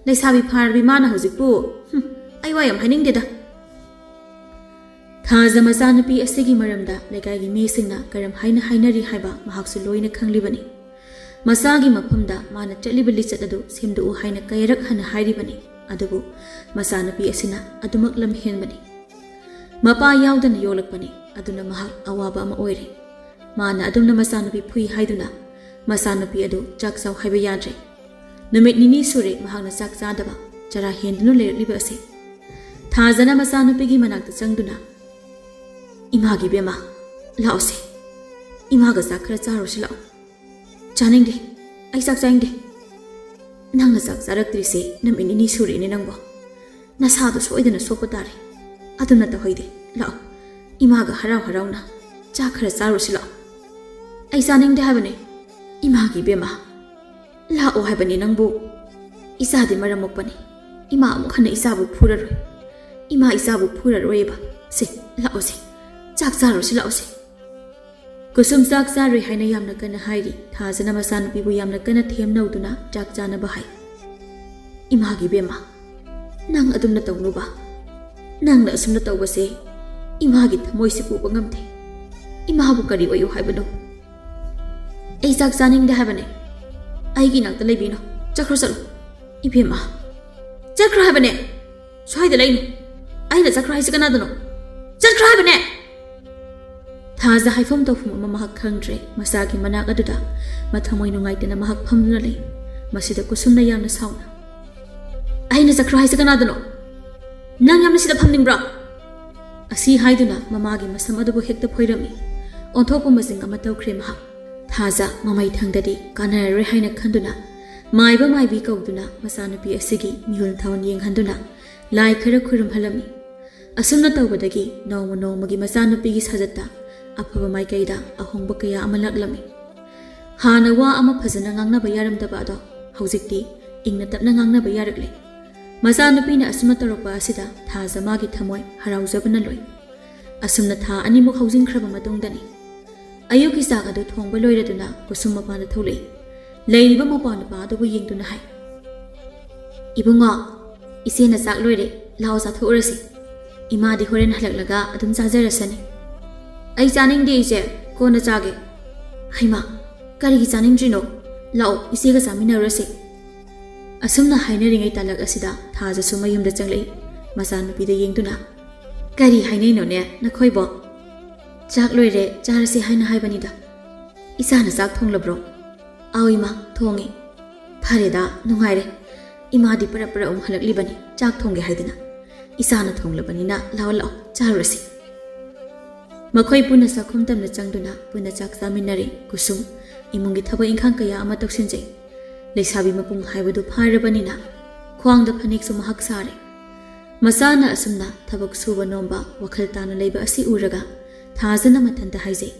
ꯂꯩꯁꯥꯕꯤ ꯐꯥꯔꯕꯤ ꯃꯥꯅ ꯍꯧꯖꯤꯛꯄꯨ, ꯍꯨꯝ, ꯑꯩ ꯋꯥ ꯌꯥꯝ ꯍꯥꯏꯅꯤꯡꯗꯦꯗ꯫ ꯊꯥꯖ ꯃꯆꯥꯅꯨꯄꯤ ꯑꯁꯤꯒꯤ ꯃꯔꯝꯗ ꯂꯩꯀꯥꯏꯒꯤ ꯃꯤꯁꯤꯡꯅ ꯀꯔꯝ ꯍꯥꯏꯅ ꯍꯥꯏꯅꯔꯤ ꯍꯥꯏꯕ ꯃꯍꯥꯛꯁꯨ ꯂꯣꯏꯅ ꯈꯪꯂꯤꯕꯅꯤ꯫ ꯃꯆꯥꯒꯤ ꯃꯐꯝꯗ ꯃꯥꯅ ꯆꯠꯂꯤꯕ ꯂꯤꯆꯠ ꯑꯗꯨ ꯁꯦꯝꯗꯣꯛꯎ ꯍꯥꯏꯅ ꯀꯌꯥꯔꯛ ꯍꯟꯅ ꯍꯥꯏꯔꯤꯕꯅꯤ꯫ ꯑꯗꯨꯕꯨ ꯃꯆꯥꯅꯨꯄꯤ ꯑꯁꯤꯅ ꯑꯗꯨꯃꯛ ꯂꯝꯍꯦꯟꯕꯅꯤ꯫ ꯃꯄꯥ ꯌꯥꯎꯗꯅ ꯌꯣꯛꯂꯛꯄꯅꯤ, ꯑꯗꯨꯅ ꯃꯍꯥꯛ ꯑꯋꯥꯕ ꯑꯃ ꯑꯣꯏꯔꯦ꯫ ꯃꯥꯅ ꯑꯗꯨꯝꯅ ꯃꯆꯥꯅꯨꯄꯤ ꯐꯨꯏ ꯍꯥꯏꯗꯨꯅ ꯃꯆꯥꯅꯨꯄꯤ ꯑꯗꯨ ꯆꯥꯛ ꯆꯥꯎ ꯍꯥꯏꯕ ꯌꯥꯗ꯭ꯔꯦ꯫ ꯅꯨꯃꯤꯠ ꯅꯤꯅꯤ ꯁꯨꯔꯦ ꯃꯍꯥꯛꯅ ꯆꯥꯛ ꯆꯥꯗꯕ, ꯆꯔꯥ ꯍꯦꯟꯗꯨꯅ ꯂꯩꯔꯛꯂꯤꯕ ꯑꯁꯤ꯫ ꯊꯥꯖꯅ ꯃꯆꯥꯅꯨꯄꯤꯒꯤ ꯃꯅꯥꯛꯇ ꯆꯪꯗꯨꯅ, "ꯏꯃꯥꯒꯤ ꯏꯕꯦꯝꯃ, ꯂꯥꯛꯑꯣꯁꯦ꯫ ꯏꯃꯥꯒ ꯆꯥꯛ ꯈꯔ ꯆꯥꯔꯨꯁꯤ ꯂꯥꯛꯑꯣ꯫" "ꯆꯥꯅꯤꯡꯗꯦ, ꯑꯩ ꯆꯥꯛ ꯆꯥꯅꯤꯡꯗꯦ꯫" "ꯅꯪꯅ ꯆꯥꯛ ꯆꯥꯔꯛꯇ꯭ꯔꯤꯁꯦ ꯅꯨꯃꯤꯠ ꯅꯤꯅꯤ ꯁꯨꯔꯦꯅꯦ ꯅꯪꯕꯣ꯫ ꯅꯁꯥꯗꯣ ꯁꯣꯏꯗꯅ ꯁꯣꯛꯄ ꯇꯥꯔꯦ꯫ ꯑꯗꯨꯅ ꯇꯧꯍꯩꯗꯦ꯫ ꯂꯥꯛꯑꯣ, ꯏꯃꯥꯒ ꯍꯔꯥꯎ ꯍꯔꯥꯎꯅ ꯆꯥꯛ ꯈꯔ ꯆꯥꯔꯨꯁꯤ ꯂꯥꯛꯑꯣ꯫" "ꯑꯩ ꯆꯥꯅꯤꯡꯗꯦ ꯍꯥꯏꯕꯅꯦ꯫" "ꯏꯃꯥꯒꯤ ꯏꯕꯦꯝꯃ, ꯂꯥꯛꯑꯣ ꯍꯥꯏꯕꯅꯤ ꯅꯪꯕꯨ꯫ ꯏꯆꯥꯗꯤ ꯃꯔꯝ ꯃꯣꯛꯄꯅꯤ꯫ ꯏꯃꯥ ꯑꯃꯨꯛ ꯍꯟꯅ ꯏꯆꯥꯕꯨ ꯐꯨꯔꯔꯣꯏ꯫ ꯏꯃꯥ ꯏꯆꯥꯕꯨ ꯐꯨꯔꯔꯣꯏꯕ꯫ ꯁꯦ, ꯂꯥꯛꯑꯣꯁꯦ꯫ ꯆꯥꯛ ꯆꯥꯔꯨꯁꯤ ꯂꯥꯛꯑꯣꯁꯦ꯫" ꯀꯨꯁꯨꯝ ꯆꯥꯛ ꯆꯥꯔꯣꯏ ꯍꯥꯏꯅ ꯌꯥꯝꯅ ꯀꯟꯅ ꯍꯥꯏꯔꯤ꯫ ꯊꯥꯖꯅ ꯃꯆꯥꯅꯨꯄꯤꯕꯨ ꯌꯥꯝꯅ ꯀꯟꯅ ꯊꯦꯝꯅꯧꯗꯨꯅ ꯆꯥꯛ ꯆꯥꯅꯕ ꯍꯥꯏ꯫ "ꯏꯃꯥꯒꯤ ꯏꯕꯦꯝꯃ, ꯅꯪ ꯑꯗꯨꯝꯅ ꯇꯧꯅꯨꯕ꯫ ꯅꯪꯅ ꯑꯁꯨꯝꯅ ꯇꯧꯕꯁꯦ ꯏꯃꯥꯒꯤ ꯊꯃꯣꯏꯁꯤ ꯄꯨꯕ ꯉꯝꯗꯦ꯫ ꯏꯃꯥꯕꯨ ꯀꯔꯤ ꯑꯣꯏꯌꯨ ꯍꯥꯏꯕꯅꯣ?" "ꯑꯩ ꯆꯥꯛ ꯆꯥꯅꯤꯡꯗꯦ ꯍꯥꯏꯕꯅꯦ꯫ ꯑꯩꯒꯤ ꯏꯅꯥꯛꯇ ꯂꯩꯕꯤꯅꯣ꯫ ꯆꯠꯈ꯭ꯔꯣ, ꯆꯠꯂꯣ꯫" "ꯏꯕꯦꯝꯃ, ꯆꯠꯈ꯭ꯔꯣ ꯍꯥꯏꯕꯅꯦ꯫ ꯁ꯭ꯋꯥꯏꯗ ꯂꯩꯅꯨ꯫ ꯑꯩꯅ ꯆꯠꯈ꯭ꯔꯣ ꯍꯥꯏꯁꯤ ꯀꯅꯥꯗꯅꯣ? ꯆꯠꯈ꯭ꯔꯣ ꯍꯥꯏꯕꯅꯦ!" ꯊꯥꯖ ꯍꯥꯏꯐꯝ ꯇꯧꯐꯝ ꯑꯃ ꯃꯍꯥꯛ ꯈꯪꯗ꯭ꯔꯦ꯫ ꯃꯆꯥꯒꯤ ꯃꯅꯥꯛ ꯑꯗꯨꯗ ꯃꯊꯃꯣꯏ ꯅꯨꯡꯉꯥꯏꯇꯅ ꯃꯍꯥꯛ ꯐꯝꯗꯨꯅ ꯂꯩ꯫ ꯃꯁꯤꯗ ꯀꯨꯁꯨꯝꯅ ꯌꯥꯝꯅ ꯁꯥꯎꯅ, "ꯑꯩꯅ ꯆꯠꯈ꯭ꯔꯣ ꯍꯥꯏꯁꯤ ꯀꯅꯥꯗꯅꯣ? ꯅꯪ ꯌꯥꯝꯅ ꯁꯤꯗ ꯐꯝꯅꯤꯡꯕ꯭ꯔꯣ?" ꯑꯁꯤ ꯍꯥꯏꯗꯨꯅ ꯃꯃꯥꯒꯤ ꯃꯁꯝ ꯑꯗꯨꯕꯨ ꯍꯦꯛꯇ ꯐꯣꯏꯔꯝꯃꯤ꯫ ꯑꯣꯟꯊꯣꯛꯄ ꯃꯆꯤꯡ ꯑꯃ ꯇꯧꯈ꯭ꯔꯦ ꯃꯍꯥꯛ꯫ ꯊꯥꯖ ꯃꯃꯩ ꯊꯪꯗꯗꯤ ꯀꯥꯟꯅꯔꯔꯣꯏ ꯍꯥꯏꯅ ꯈꯟꯗꯨꯅ ꯃꯥꯏꯕ ꯃꯥꯏꯕꯤ ꯀꯧꯗꯨꯅ ꯃꯆꯥꯅꯨꯄꯤ ꯑꯁꯤꯒꯤ ꯃꯤꯍꯨꯜ ꯊꯥꯎꯟ ꯌꯦꯡꯍꯟꯗꯨꯅ ꯂꯥꯏ ꯈꯔ ꯈꯨꯔꯨꯝꯍꯜꯂꯝꯃꯤ꯫ ꯑꯁꯨꯝꯅ ꯇꯧꯕꯗꯒꯤ ꯅꯣꯡꯃ ꯅꯣꯡꯃꯒꯤ ꯃꯆꯥꯅꯨꯄꯤꯒꯤ ꯁꯥꯖꯠꯇ ꯑꯐꯕ ꯃꯥꯏꯀꯩꯗ ꯑꯍꯣꯡꯕ ꯀꯌꯥ ꯑꯃ ꯂꯥꯛꯂꯝꯃꯤ꯫ ꯍꯥꯟꯅ ꯋꯥ ꯑꯃ ꯐꯖꯅ ꯉꯥꯡꯅꯕ ꯌꯥꯔꯝꯗꯕ ꯑꯗꯣ ꯍꯧꯖꯤꯛꯇꯤ ꯏꯪꯅ ꯇꯞꯅ ꯉꯥꯡꯅꯕ ꯌꯥꯔꯛꯂꯦ꯫ ꯃꯆꯥꯅꯨꯄꯤꯅ ꯑꯁꯨꯝꯅ ꯇꯧꯔꯛꯄ ꯑꯁꯤꯗ ꯊꯥꯖ ꯃꯥꯒꯤ ꯊꯃꯣꯏ ꯍꯔꯥꯎꯖꯕꯅ ꯂꯣꯏ꯫ ꯑꯁꯨꯝꯅ ꯊꯥ ꯑꯅꯤꯃꯨꯛ ꯍꯧꯖꯤꯟꯈ꯭ꯔꯕ ꯃꯇꯨꯡꯗꯅꯤ꯫ ꯑꯌꯨꯛꯀꯤ ꯆꯥꯛ ꯑꯗꯨ ꯊꯣꯡꯕ ꯂꯣꯏꯔꯗꯨꯅ ꯀꯨꯁꯨꯝ ꯃꯄꯥꯟꯗ ꯊꯣꯛꯂꯛꯏ꯫ ꯂꯩꯔꯤꯕ ꯃꯄꯥ ꯅꯨꯄꯥ ꯑꯗꯨꯕꯨ ꯌꯦꯡꯗꯨꯅ ꯍꯥꯏ, "ꯏꯕꯨꯡꯉꯣ, ꯏꯆꯦꯅ ꯆꯥꯛ ꯂꯣꯏꯔꯦ, ꯂꯥꯛꯑꯣ ꯆꯥꯊꯣꯛꯎꯔꯁꯤ꯫" "ꯏꯃꯥꯗꯤ ꯍꯣꯔꯦꯟ ꯍꯜꯂꯛꯂꯒ ꯑꯗꯨꯝ ꯆꯥꯖꯔꯁꯅꯤ꯫" "ꯑꯩ ꯆꯥꯅꯤꯡꯗꯦ ꯏꯆꯦ, ꯀꯣꯟꯅ ꯆꯥꯒꯦ꯫" "ꯍꯩꯃꯥ, ꯀꯔꯤꯒꯤ ꯆꯥꯅꯤꯡꯗ꯭ꯔꯤꯅꯣ? ꯂꯥꯛꯑꯣ, ꯏꯆꯦꯒ ꯆꯥꯃꯤꯟꯅꯔꯨꯔꯁꯤ꯫" ꯑꯁꯨꯝꯅ ꯍꯥꯏꯅꯔꯤꯉꯩ ꯇꯥꯂꯛ ꯑꯁꯤꯗ ꯊꯥꯖꯁꯨ ꯃꯌꯨꯝꯗ ꯆꯪꯂꯛꯏ꯫ ꯃꯆꯥꯅꯨꯄꯤꯗ ꯌꯦꯡꯗꯨꯅ, "ꯀꯔꯤ ꯍꯥꯏꯅꯩꯅꯣꯅꯦ ꯅꯈꯣꯏꯕꯣ?" "ꯆꯥꯛ ꯂꯣꯏꯔꯦ, ꯆꯥꯔꯁꯤ ꯍꯥꯏꯅ ꯍꯥꯏꯕꯅꯤꯗ꯫" "ꯏꯆꯥꯅ ꯆꯥꯛ ꯊꯣꯡꯂꯕ꯭ꯔꯣ?" "ꯑꯥꯎ ꯏꯃꯥ, ꯊꯣꯡꯉꯦ꯫" "ꯐꯔꯦꯗ, ꯅꯨꯡꯉꯥꯏꯔꯦ꯫ ꯏꯃꯥꯗꯤ ꯄꯔꯞ ꯄꯔꯞ ꯑꯃꯨꯛ ꯍꯜꯂꯛꯂꯤꯕꯅꯤ, ꯆꯥꯛ ꯊꯣꯡꯒꯦ ꯍꯥꯏꯗꯅ꯫ ꯏꯆꯥꯅ ꯊꯣꯡꯂꯕꯅꯤꯅ ꯂꯥꯛꯑꯣ ꯂꯥꯛꯑꯣ, ꯆꯥꯔꯨꯔꯁꯤ꯫" ꯃꯈꯣꯏ ꯄꯨꯟꯅ ꯆꯥꯛꯈꯨꯝ ꯇꯝꯅ ꯆꯪꯗꯨꯅ ꯄꯨꯟꯅ ꯆꯥꯛ ꯆꯥꯃꯤꯟꯅꯔꯦ꯫ ꯀꯨꯁꯨꯝ ꯏꯃꯨꯡꯒꯤ ꯊꯕꯛ ꯏꯪꯈꯥꯡ ꯀꯌꯥ ꯑꯃ ꯇꯧꯁꯤꯟꯖꯩ꯫ ꯂꯩꯁꯥꯕꯤ ꯃꯄꯨꯡ ꯍꯥꯏꯕꯗꯨ ꯐꯥꯔꯕꯅꯤꯅ ꯈ꯭ꯋꯥꯡꯗ ꯐꯅꯦꯛꯁꯨ ꯃꯍꯥꯛ ꯁꯥꯔꯦ꯫ ꯃꯆꯥꯅ ꯑꯁꯨꯝꯅ ꯊꯕꯛ ꯁꯨꯕ ꯅꯣꯝꯕ, ꯋꯥꯈꯜ ꯇꯥꯅ ꯂꯩꯕ ꯑꯁꯤ ꯎꯔꯒ ꯊꯥꯖꯅ ꯃꯊꯟꯇ ꯍꯥꯏꯖꯩ,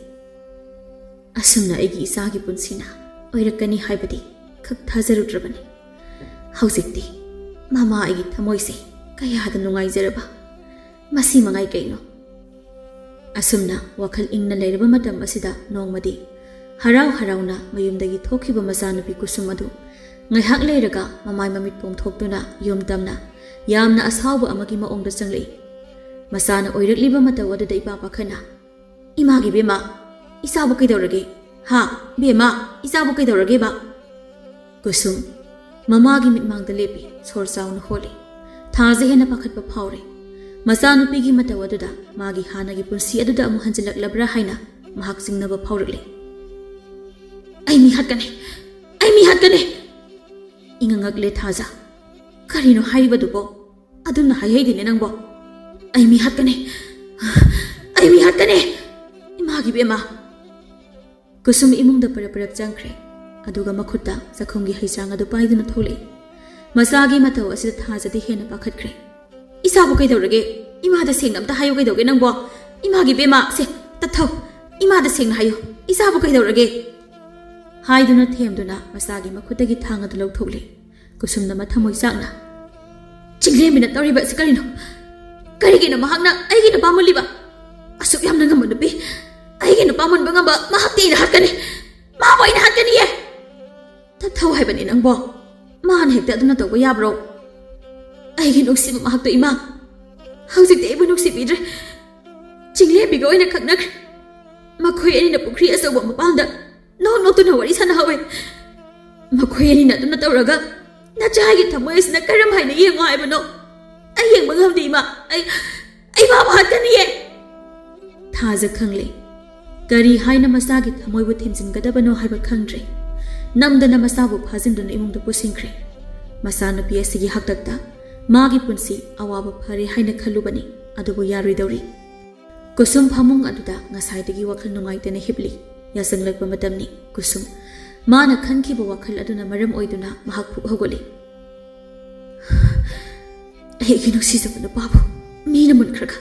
"ꯑꯁꯨꯝꯅ ꯑꯩꯒꯤ ꯏꯆꯥꯒꯤ ꯄꯨꯟꯁꯤꯅ ꯑꯣꯏꯔꯛꯀꯅꯤ ꯍꯥꯏꯕꯗꯤ ꯈꯛ ꯊꯥꯖꯔꯨꯗ꯭ꯔꯕꯅꯤ꯫ ꯍꯧꯖꯤꯛꯇꯤ ꯃꯃꯥ ꯑꯩꯒꯤ ꯊꯃꯣꯏꯁꯦ ꯀꯌꯥꯗ ꯅꯨꯡꯉꯥꯏꯖꯔꯕ꯫ ꯃꯁꯤ ꯃꯉꯥꯏ ꯀꯩꯅꯣ?" ꯑꯁꯨꯝꯅ ꯋꯥꯈꯜ ꯏꯪꯅ ꯂꯩꯔꯕ ꯃꯇꯝ ꯑꯁꯤꯗ ꯅꯣꯡꯃꯗꯤ ꯍꯔꯥꯎ ꯍꯔꯥꯎꯅ ꯃꯌꯨꯝꯗꯒꯤ ꯊꯣꯛꯈꯤꯕ ꯃꯆꯥꯅꯨꯄꯤ ꯀꯨꯁꯨꯝ ꯑꯗꯨ ꯉꯥꯏꯍꯥꯛ ꯂꯩꯔꯒ ꯃꯃꯥꯏ ꯃꯃꯤꯠ ꯄꯣꯝꯊꯣꯛꯇꯨꯅ ꯌꯨꯝ ꯇꯝꯅ ꯌꯥꯝꯅ ꯑꯁꯥꯎꯕ ꯑꯃꯒꯤ ꯃꯑꯣꯡꯗ ꯆꯪꯂꯛꯏ꯫ ꯃꯆꯥꯅ ꯑꯣꯏꯔꯛꯂꯤꯕ ꯃꯇꯧ ꯑꯗꯨꯗ ꯏꯄꯥ ꯄꯥꯈꯠꯅ, "ꯏꯃꯥꯒꯤ ꯕꯦꯝꯃ, ꯏꯆꯥꯕꯨ ꯀꯩꯗꯧꯔꯒꯦ? ꯍꯥ? ꯕꯦꯝꯃ, ꯏꯆꯥꯕꯨ ꯀꯩꯗꯧꯔꯒꯦꯕ?" ꯀꯨꯁꯨꯝ ꯃꯃꯥꯒꯤ ꯃꯤꯠꯃꯥꯡꯗ ꯂꯦꯞꯄꯤ, ꯁꯣꯔ ꯆꯥꯎꯅ ꯍꯣꯜꯂꯤ꯫ ꯊꯥꯖ ꯍꯦꯟꯅ ꯄꯥꯈꯠꯄ ꯐꯥꯎꯔꯦ꯫ ꯃꯆꯥꯅꯨꯄꯤꯒꯤ ꯃꯇꯧ ꯑꯗꯨꯗ ꯃꯥꯒꯤ ꯍꯥꯟꯅꯒꯤ ꯄꯨꯟꯁꯤ ꯑꯗꯨꯗ ꯑꯃꯨꯛ ꯍꯟꯖꯤꯜꯂꯛꯂꯕ꯭ꯔꯥ ꯍꯥꯏꯅ ꯃꯍꯥꯛ ꯆꯤꯡꯅꯕ ꯐꯥꯎꯔꯛꯂꯦ꯫ "ꯑꯩ ꯃꯤ ꯍꯥꯠꯀꯅꯤ! ꯑꯩ ꯃꯤ ꯍꯥꯠꯀꯅꯤ!" ꯏꯉꯛ ꯉꯛꯂꯦ ꯊꯥꯖ꯫ "ꯀꯔꯤꯅꯣ ꯍꯥꯏꯔꯤꯕꯗꯨꯕꯣ? ꯑꯗꯨꯝꯅ ꯍꯥꯏꯍꯩꯗꯦꯅꯦ ꯅꯪꯕꯣ꯫ ꯑꯩ ꯃꯤ ꯍꯥꯠꯀꯅꯤ! ꯑꯩ ꯃꯤ ꯍꯥꯠꯀꯅꯤ! ꯏꯃꯥꯒꯤ ꯕꯦꯝꯃ!" ꯀꯨꯁꯨꯝ ꯏꯃꯨꯡꯗ ꯄꯔꯞ ꯄꯔꯞ ꯆꯪꯈ꯭ꯔꯦ꯫ ꯑꯗꯨꯒ ꯃꯈꯨꯠꯇ ꯆꯥꯛꯈꯨꯝꯒꯤ ꯍꯩꯆꯥꯡ ꯑꯗꯨ ꯄꯥꯏꯗꯨꯅ ꯊꯣꯛꯂꯛꯏ꯫ ꯃꯆꯥꯒꯤ ꯃꯇꯧ ꯑꯁꯤꯗ ꯊꯥꯖꯗꯤ ꯍꯦꯟꯅ ꯄꯥꯈꯠꯈ꯭ꯔꯦ꯫ "ꯏꯆꯥꯕꯨ ꯀꯩꯗꯧꯔꯒꯦ? ꯏꯃꯥꯗ ꯁꯦꯡꯅ ꯑꯝꯇ ꯍꯥꯏꯌꯨ ꯀꯩꯗꯧꯒꯦ ꯅꯪꯕꯣ? ꯏꯃꯥꯒꯤ ꯕꯦꯝꯃ, ꯁꯦ, ꯇꯠꯊꯧ꯫ ꯏꯃꯥꯗ ꯁꯦꯡꯅ ꯍꯥꯏꯌꯨ, ꯏꯆꯥꯕꯨ ꯀꯩꯗꯧꯔꯒꯦ?" ꯍꯥꯏꯗꯨꯅ ꯊꯦꯝꯗꯨꯅ ꯃꯆꯥꯒꯤ ꯃꯈꯨꯠꯇꯒꯤ ꯊꯥꯡ ꯑꯗꯨ ꯂꯧꯊꯣꯛꯂꯦ꯫ ꯀꯨꯁꯨꯝꯅ ꯃꯊꯃꯣꯏ ꯆꯥꯛꯅ, "ꯆꯤꯡꯂꯦꯝꯕꯤꯅ ꯇꯧꯔꯤꯕ ꯑꯁꯤ ꯀꯔꯤꯅꯣ? ꯀꯔꯤꯒꯤꯅꯣ ꯃꯍꯥꯛꯅ ꯑꯩꯒꯤ ꯅꯨꯄꯥ ꯃꯨꯜꯂꯤꯕ? ꯑꯁꯨꯛ ꯌꯥꯝꯅ ꯉꯝꯕ ꯅꯨꯄꯤ, ꯑꯩꯒꯤ ꯅꯨꯄꯥ ꯃꯨꯟꯕ ꯉꯝꯕ ꯃꯍꯥꯛꯇꯤ ꯑꯩꯅ ꯍꯥꯠꯀꯅꯤ꯫ ꯃꯥꯕꯨ ꯑꯩꯅ ꯍꯥꯠꯀꯅꯤꯌꯦ!" "ꯇꯠꯊꯧ ꯍꯥꯏꯕꯅꯤ ꯅꯪꯕꯣ꯫ ꯃꯥꯅ ꯍꯦꯛꯇ ꯑꯗꯨꯅ ꯇꯧꯕ ꯌꯥꯕ꯭ꯔꯣ? ꯑꯩꯒꯤ ꯅꯨꯡꯁꯤꯕ ꯃꯍꯥꯛꯇꯣ ꯏꯃꯥ, ꯍꯧꯖꯤꯛꯇꯤ ꯑꯩꯕꯨ ꯅꯨꯡꯁꯤꯕꯤꯗ꯭ꯔꯦ꯫ ꯆꯤꯡꯂꯦꯝꯕꯤꯒ ꯑꯣꯏꯅ ꯈꯪꯅꯈ꯭ꯔꯦ꯫ ꯃꯈꯣꯏ ꯑꯅꯤꯅ ꯄꯨꯈ꯭ꯔꯤ ꯑꯆꯧꯕ ꯃꯄꯥꯟꯗ ꯅꯣꯛ ꯅꯣꯛꯇꯨꯅ ꯋꯥꯔꯤ ꯁꯥꯟꯅꯍꯧꯋꯦ꯫ ꯃꯈꯣꯏ ꯑꯅꯤꯅ ꯑꯗꯨꯝꯅ ꯇꯧꯔꯒ ꯅꯆꯥꯒꯤ ꯊꯃꯣꯏ ꯑꯁꯤꯅ ꯀꯔꯝ ꯍꯥꯏꯅ ꯌꯦꯡꯉꯣ ꯍꯥꯏꯕꯅꯣ? ꯑꯩ ꯌꯦꯡꯕ ꯉꯝꯗꯦ, ꯏꯃꯥ꯫ ꯑꯩ, ꯑꯩ ꯃꯥꯕꯨ ꯍꯥꯠꯀꯅꯤꯌꯦ꯫ ꯊꯥꯖ ꯈꯪꯂꯦ꯫ ꯀꯔꯤ ꯍꯥꯏꯅ ꯃꯆꯥꯒꯤ ꯊꯃꯣꯏꯕꯨ ꯊꯦꯝꯖꯤꯟꯒꯗꯕꯅꯣ ꯍꯥꯏꯕ ꯈꯪꯗ꯭ꯔꯦ꯫ ꯅꯝꯗꯅ ꯃꯆꯥꯕꯨ ꯐꯥꯖꯤꯟꯗꯨꯅ ꯏꯃꯨꯡꯗ ꯄꯨꯁꯤꯟꯈ꯭ꯔꯦ꯫ ꯃꯆꯥꯅꯨꯄꯤ ꯑꯁꯤꯒꯤ ꯍꯥꯛꯇꯛꯇ ꯃꯥꯒꯤ ꯄꯨꯟꯁꯤ ꯑꯋꯥꯕ ꯐꯔꯦ ꯍꯥꯏꯅ ꯈꯜꯂꯨꯕꯅꯤ, ꯑꯗꯨꯕꯨ ꯌꯥꯔꯣꯏꯗꯧꯔꯤ꯫ ꯀꯨꯁꯨꯝ ꯐꯃꯨꯡ ꯑꯗꯨꯗ ꯉꯁꯥꯏꯗꯒꯤ ꯋꯥꯈꯜ ꯅꯨꯡꯉꯥꯏꯇꯅ ꯍꯤꯞꯂꯤ꯫ ꯌꯥꯆꯪꯂꯛꯄ ꯃꯇꯝꯅꯤ꯫ ꯀꯨꯁꯨꯝ, ꯃꯥꯅ ꯈꯟꯈꯤꯕ ꯋꯥꯈꯜ ꯑꯗꯨꯅ ꯃꯔꯝ ꯑꯣꯏꯗꯨꯅ ꯃꯍꯥꯛ ꯐꯨꯛ ꯍꯧꯒꯠꯂꯤ꯫ ꯑꯩꯒꯤ ꯅꯨꯡꯁꯤꯖꯕ ꯅꯨꯄꯥꯕꯨ ꯃꯤꯅ ꯃꯨꯟꯈ꯭ꯔꯒ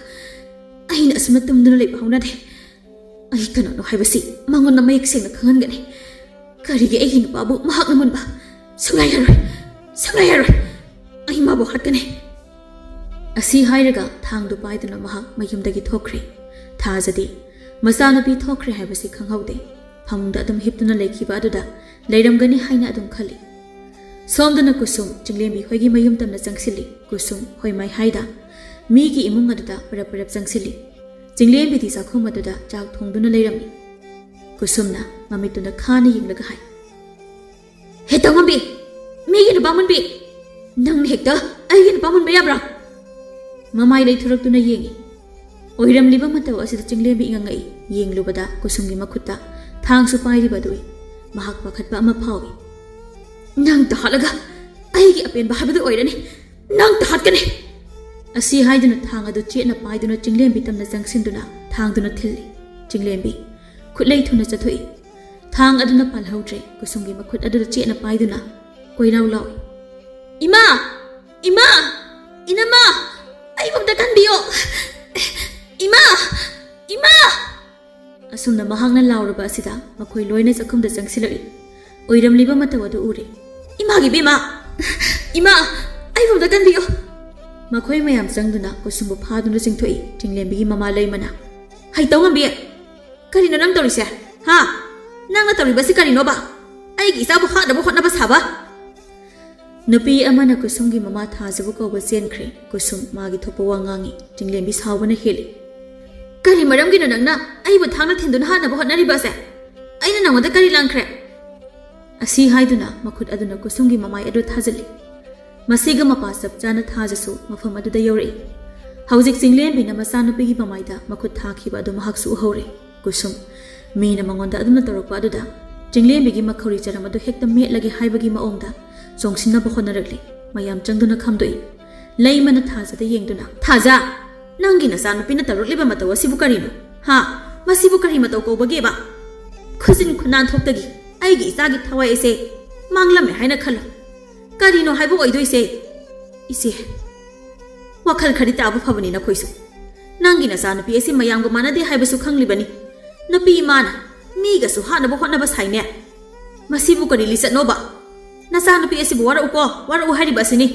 ꯑꯩꯅ ꯑꯁꯨꯝꯅ ꯇꯨꯝꯗꯨꯅ ꯂꯩꯕ ꯍꯧꯅꯗꯦ꯫ ꯑꯩ ꯀꯅꯥꯅꯣ ꯍꯥꯏꯕꯁꯤ ꯃꯉꯣꯟꯗ ꯃꯌꯦꯛ ꯁꯦꯡꯅ ꯈꯪꯍꯟꯒꯅꯤ꯫ ꯀꯔꯤꯒꯤ ꯑꯩꯒꯤ ꯅꯨꯄꯥꯕꯨ ꯃꯍꯥꯛꯅ ꯃꯨꯟꯕ? ꯁꯨꯡꯌꯥ ꯌꯥꯔꯣꯏ, ꯁꯨꯡꯌꯥ ꯌꯥꯔꯣꯏ꯫ ꯑꯩ ꯃꯥꯕꯨ ꯍꯥꯠꯀꯅꯤ꯫ ꯑꯁꯤ ꯍꯥꯏꯔꯒ ꯊꯥꯡꯗꯨ ꯄꯥꯏꯗꯨꯅ ꯃꯍꯥꯛ ꯃꯌꯨꯝꯗꯒꯤ ꯊꯣꯛꯈ꯭ꯔꯦ꯫ ꯊꯥꯖꯗꯤ ꯃꯆꯥꯅꯨꯄꯤ ꯊꯣꯛꯈ꯭ꯔꯦ ꯍꯥꯏꯕꯁꯤ ꯈꯪꯍꯧꯗꯦ꯫ ꯐꯃꯨꯡꯗ ꯑꯗꯨꯝ ꯍꯤꯞꯇꯨꯅ ꯂꯩꯈꯤꯕ ꯑꯗꯨꯗ ꯂꯩꯔꯝꯒꯅꯤ ꯍꯥꯏꯅ ꯑꯗꯨꯝ ꯈꯜꯂꯤ꯫ ꯁꯣꯝꯗꯅ ꯀꯨꯁꯨꯝ ꯆꯤꯡꯂꯦꯝꯕꯤ ꯍꯣꯏꯒꯤ ꯃꯌꯨꯝ ꯇꯝꯅ ꯆꯪꯁꯤꯜꯂꯤ꯫ ꯀꯨꯁꯨꯝ ꯍꯣꯏ ꯃꯥꯏ ꯍꯥꯏꯗ ꯃꯤꯒꯤ ꯏꯃꯨꯡ ꯑꯗꯨꯗ ꯄꯔꯞ ꯄꯔꯞ ꯆꯪꯁꯤꯜꯂꯤ꯫ ꯆꯤꯡꯂꯦꯝꯕꯤꯗꯤ ꯆꯥꯛꯈꯨꯝ ꯑꯗꯨꯗ ꯆꯥꯛ ꯊꯣꯡꯗꯨꯅ ꯂꯩꯔꯝꯃꯤ꯫ ꯀꯨꯁꯨꯝꯅ ꯃꯃꯤꯠꯇꯨꯅ ꯈꯥꯅ ꯌꯦꯡꯂꯒ ꯍꯥꯏ, "ꯍꯦ ꯇꯧꯉꯝꯕꯤ, ꯃꯤꯒꯤ ꯅꯨꯄꯥ ꯃꯨꯟꯕꯤ, ꯅꯪꯅ ꯍꯦꯛꯇ ꯑꯩꯒꯤ ꯅꯨꯄꯥ ꯃꯨꯟꯕ ꯌꯥꯕ꯭ꯔꯥ?" ꯃꯃꯥꯏ ꯂꯩꯊꯣꯔꯛꯇꯨꯅ ꯌꯦꯡꯉꯤ꯫ ꯑꯣꯏꯔꯝꯂꯤꯕ ꯃꯇꯧ ꯑꯁꯤꯗ ꯆꯤꯡꯂꯦꯝꯕꯤ ꯉꯛꯉꯛꯏ꯫ ꯌꯦꯡꯂꯨꯕꯗ ꯀꯨꯁꯨꯝꯒꯤ ꯃꯈꯨꯠꯇ ꯊꯥꯡꯁꯨ ꯄꯥꯏꯔꯤꯕ ꯑꯗꯨ ꯎꯏ꯫ ꯃꯍꯥꯛ ꯄꯥꯈꯠꯄ ꯑꯃ ꯐꯥꯎꯏ꯫ "ꯅꯪ ꯇ ꯍꯥꯠꯂꯒ ꯑꯩꯒꯤ ꯑꯄꯦꯟꯕ ꯍꯥꯏꯕꯗꯨ ꯑꯣꯏꯔꯅꯤ꯫ ꯅꯪ ꯇ ꯍꯥꯠꯀꯅꯤ!" ꯑꯁꯤ ꯍꯥꯏꯗꯨꯅ ꯊꯥꯡ ꯑꯗꯨ ꯆꯦꯠꯅ ꯄꯥꯏꯗꯨꯅ ꯆꯤꯡꯂꯦꯝꯕꯤ ꯇꯝꯅ ꯆꯪꯁꯤꯟꯗꯨꯅ ꯊꯥꯡꯗꯨꯅ ꯊꯤꯜꯂꯤ꯫ ꯆꯤꯡꯂꯦꯝꯕꯤ ꯈꯨꯠꯂꯩ ꯊꯨꯅ ꯆꯠꯊꯣꯛꯏ꯫ ꯊꯥꯡ ꯑꯗꯨꯅ ꯄꯥꯜꯍꯧꯗ꯭ꯔꯦ꯫ ꯀꯨꯁꯨꯝꯒꯤ ꯃꯈꯨꯠ ꯑꯗꯨꯗ ꯆꯦꯠꯅ ꯄꯥꯏꯗꯨꯅ ꯀꯣꯏꯂꯥꯎ ꯂꯥꯎꯏ, "ꯏꯃꯥ! ꯏꯃꯥ! ꯏꯅꯝꯃ! ꯑꯩꯕꯨ ꯑꯝꯇ ꯀꯟꯕꯤꯌꯣ! ꯏꯃꯥ! ꯏꯃꯥ!" ꯑꯁꯨꯝꯅ ꯃꯍꯥꯛꯅ ꯂꯥꯎꯔꯕ ꯑꯁꯤꯗ ꯃꯈꯣꯏ ꯂꯣꯏꯅ ꯆꯥꯛꯈꯨꯝꯗ ꯆꯪꯁꯤꯜꯂꯛꯏ꯫ ꯑꯣꯏꯔꯝꯂꯤꯕ ꯃꯇꯧ ꯑꯗꯨ ꯎꯔꯦ꯫ "ꯏꯃꯥꯒꯤ ꯏꯕꯦꯝꯃ! ꯏꯃꯥ! ꯑꯩꯕꯨ ꯑꯝꯇ ꯀꯟꯕꯤꯌꯨ!" ꯃꯈꯣꯏ ꯃꯌꯥꯝ ꯆꯪꯗꯨꯅ ꯀꯨꯁꯨꯝꯕꯨ ꯐꯥꯗꯨꯅ ꯆꯤꯡꯊꯣꯛꯏ꯫ ꯆꯤꯡꯂꯦꯝꯕꯤꯒꯤ ꯃꯃꯥ ꯂꯩꯃꯅ, "ꯍꯩꯇꯧ ꯉꯝꯕꯤ! ꯀꯔꯤꯅꯣ ꯅꯪ ꯇꯧꯔꯤꯁꯦ? ꯍꯥ? ꯅꯪꯅ ꯇꯧꯔꯤꯕꯁꯤ ꯀꯔꯤꯅꯣꯕ? ꯑꯩꯒꯤ ꯏꯆꯥꯕꯨ ꯍꯥꯠꯅꯕ ꯍꯣꯠꯅꯕ ꯁꯥꯕ?" ꯅꯨꯄꯤ ꯑꯃꯅ ꯀꯨꯁꯨꯝꯒꯤ ꯃꯃꯥ ꯊꯥꯖꯕꯨ ꯀꯧꯕ ꯆꯦꯟꯈ꯭ꯔꯦ꯫ ꯀꯨꯁꯨꯝ ꯃꯥꯒꯤ ꯊꯣꯛꯄ ꯋꯥ ꯉꯥꯡꯉꯤ꯫ ꯆꯤꯡꯂꯦꯝꯕꯤ ꯁꯥꯎꯕꯅ ꯍꯦꯜꯂꯤ꯫ "ꯀꯔꯤ ꯃꯔꯝꯒꯤꯅꯣ ꯅꯪꯅ ꯑꯩꯕꯨ ꯊꯥꯡꯅ ꯊꯤꯟꯗꯨꯅ ꯍꯥꯠꯅꯕ ꯍꯣꯠꯅꯔꯤꯕ ꯑꯁꯦ? ꯑꯩꯅ ꯅꯉꯣꯟꯗ ꯀꯔꯤ ꯂꯥꯟꯈ꯭ꯔꯦ?" ꯑꯁꯤ ꯍꯥꯏꯗꯨꯅ ꯃꯈꯨꯠ ꯑꯗꯨꯅ ꯀꯨꯁꯨꯝꯒꯤ ꯃꯃꯥꯏ ꯑꯗꯨ ꯊꯥꯖꯤꯜꯂꯤ꯫ ꯃꯁꯤꯒ ꯃꯄꯥ ꯆꯞ ꯆꯥꯅ ꯊꯥꯖꯁꯨ ꯃꯐꯝ ꯑꯗꯨꯗ ꯌꯧꯔꯛꯏ꯫ ꯍꯧꯖꯤꯛ ꯆꯤꯡꯂꯦꯝꯕꯤꯅ ꯃꯆꯥꯅꯨꯄꯤꯒꯤ ꯃꯃꯥꯏꯗ ꯃꯈꯨꯠ ꯊꯥꯈꯤꯕ ꯑꯗꯨ ꯃꯍꯥꯛꯁꯨ ꯎꯍꯧꯔꯦ꯫ ꯀꯨꯁꯨꯝ, ꯃꯤꯅ ꯃꯉꯣꯟꯗ ꯑꯗꯨꯝꯅ ꯇꯧꯔꯛꯄ ꯑꯗꯨꯗ ꯆꯤꯡꯂꯦꯝꯕꯤꯒꯤ ꯃꯈꯧꯔꯤ ꯆꯔꯝ ꯑꯗꯨ ꯍꯦꯛꯇ ꯃꯦꯠꯂꯒꯦ ꯍꯥꯏꯕꯒꯤ ꯃꯑꯣꯡꯗ ꯆꯣꯡꯁꯤꯟꯅꯕ ꯍꯣꯠꯅꯔꯛꯂꯤ꯫ ꯃꯌꯥꯝ ꯆꯪꯗꯨꯅ ꯈꯥꯝꯗꯣꯛꯏ꯫ ꯂꯩꯃꯅ ꯊꯥꯖꯗ ꯌꯦꯡꯗꯨꯅ, "ꯊꯥꯖ, ꯅꯪꯒꯤ ꯅꯆꯥꯅꯨꯄꯤꯅ ꯇꯧꯔꯛꯂꯤꯕ ꯃꯇꯧ ꯑꯁꯤꯕꯨ ꯀꯔꯤꯅꯣ? ꯍꯥ? ꯃꯁꯤꯕꯨ ꯀꯔꯤ ꯃꯇꯧ ꯀꯧꯕꯒꯦꯕ? ꯈꯨꯖꯤꯟ ꯈꯨꯅꯥꯟ ꯊꯣꯛꯇꯒꯤ ꯑꯩꯒꯤ ꯏꯆꯥꯒꯤ ꯊꯋꯥꯏ ꯑꯁꯦ ꯃꯥꯡꯂꯝꯃꯦ ꯍꯥꯏꯅ ꯈꯜꯂꯣ꯫ ꯀꯔꯤꯅꯣ ꯍꯥꯏꯕ ꯑꯣꯏꯗꯣꯏꯁꯦ?" "ꯏꯆꯦ, ꯋꯥꯈꯜ ꯈꯔꯗꯤ ꯇꯥꯕ ꯐꯕꯅꯤ ꯅꯈꯣꯏꯁꯨ꯫ ꯅꯪꯒꯤ ꯅꯆꯥꯅꯨꯄꯤ ꯑꯁꯤ ꯃꯌꯥꯝꯒ ꯃꯥꯟꯅꯗꯦ ꯍꯥꯏꯕꯁꯨ ꯈꯪꯂꯤꯕꯅꯤ꯫ ꯅꯨꯄꯤ ꯏꯃꯥꯅ ꯃꯤꯒꯁꯨ ꯍꯥꯠꯅꯕ ꯍꯣꯠꯅꯕ ꯁꯥꯏꯅꯦ꯫ ꯃꯁꯤꯕꯨ ꯀꯔꯤ ꯂꯤꯆꯠꯅꯣꯕ? ꯅꯆꯥꯅꯨꯄꯤ ꯑꯁꯤꯕꯨ ꯋꯥꯔꯛꯎꯀꯣ, ꯋꯥꯔꯛꯎ ꯍꯥꯏꯔꯤꯕ ꯑꯁꯤꯅꯤ꯫"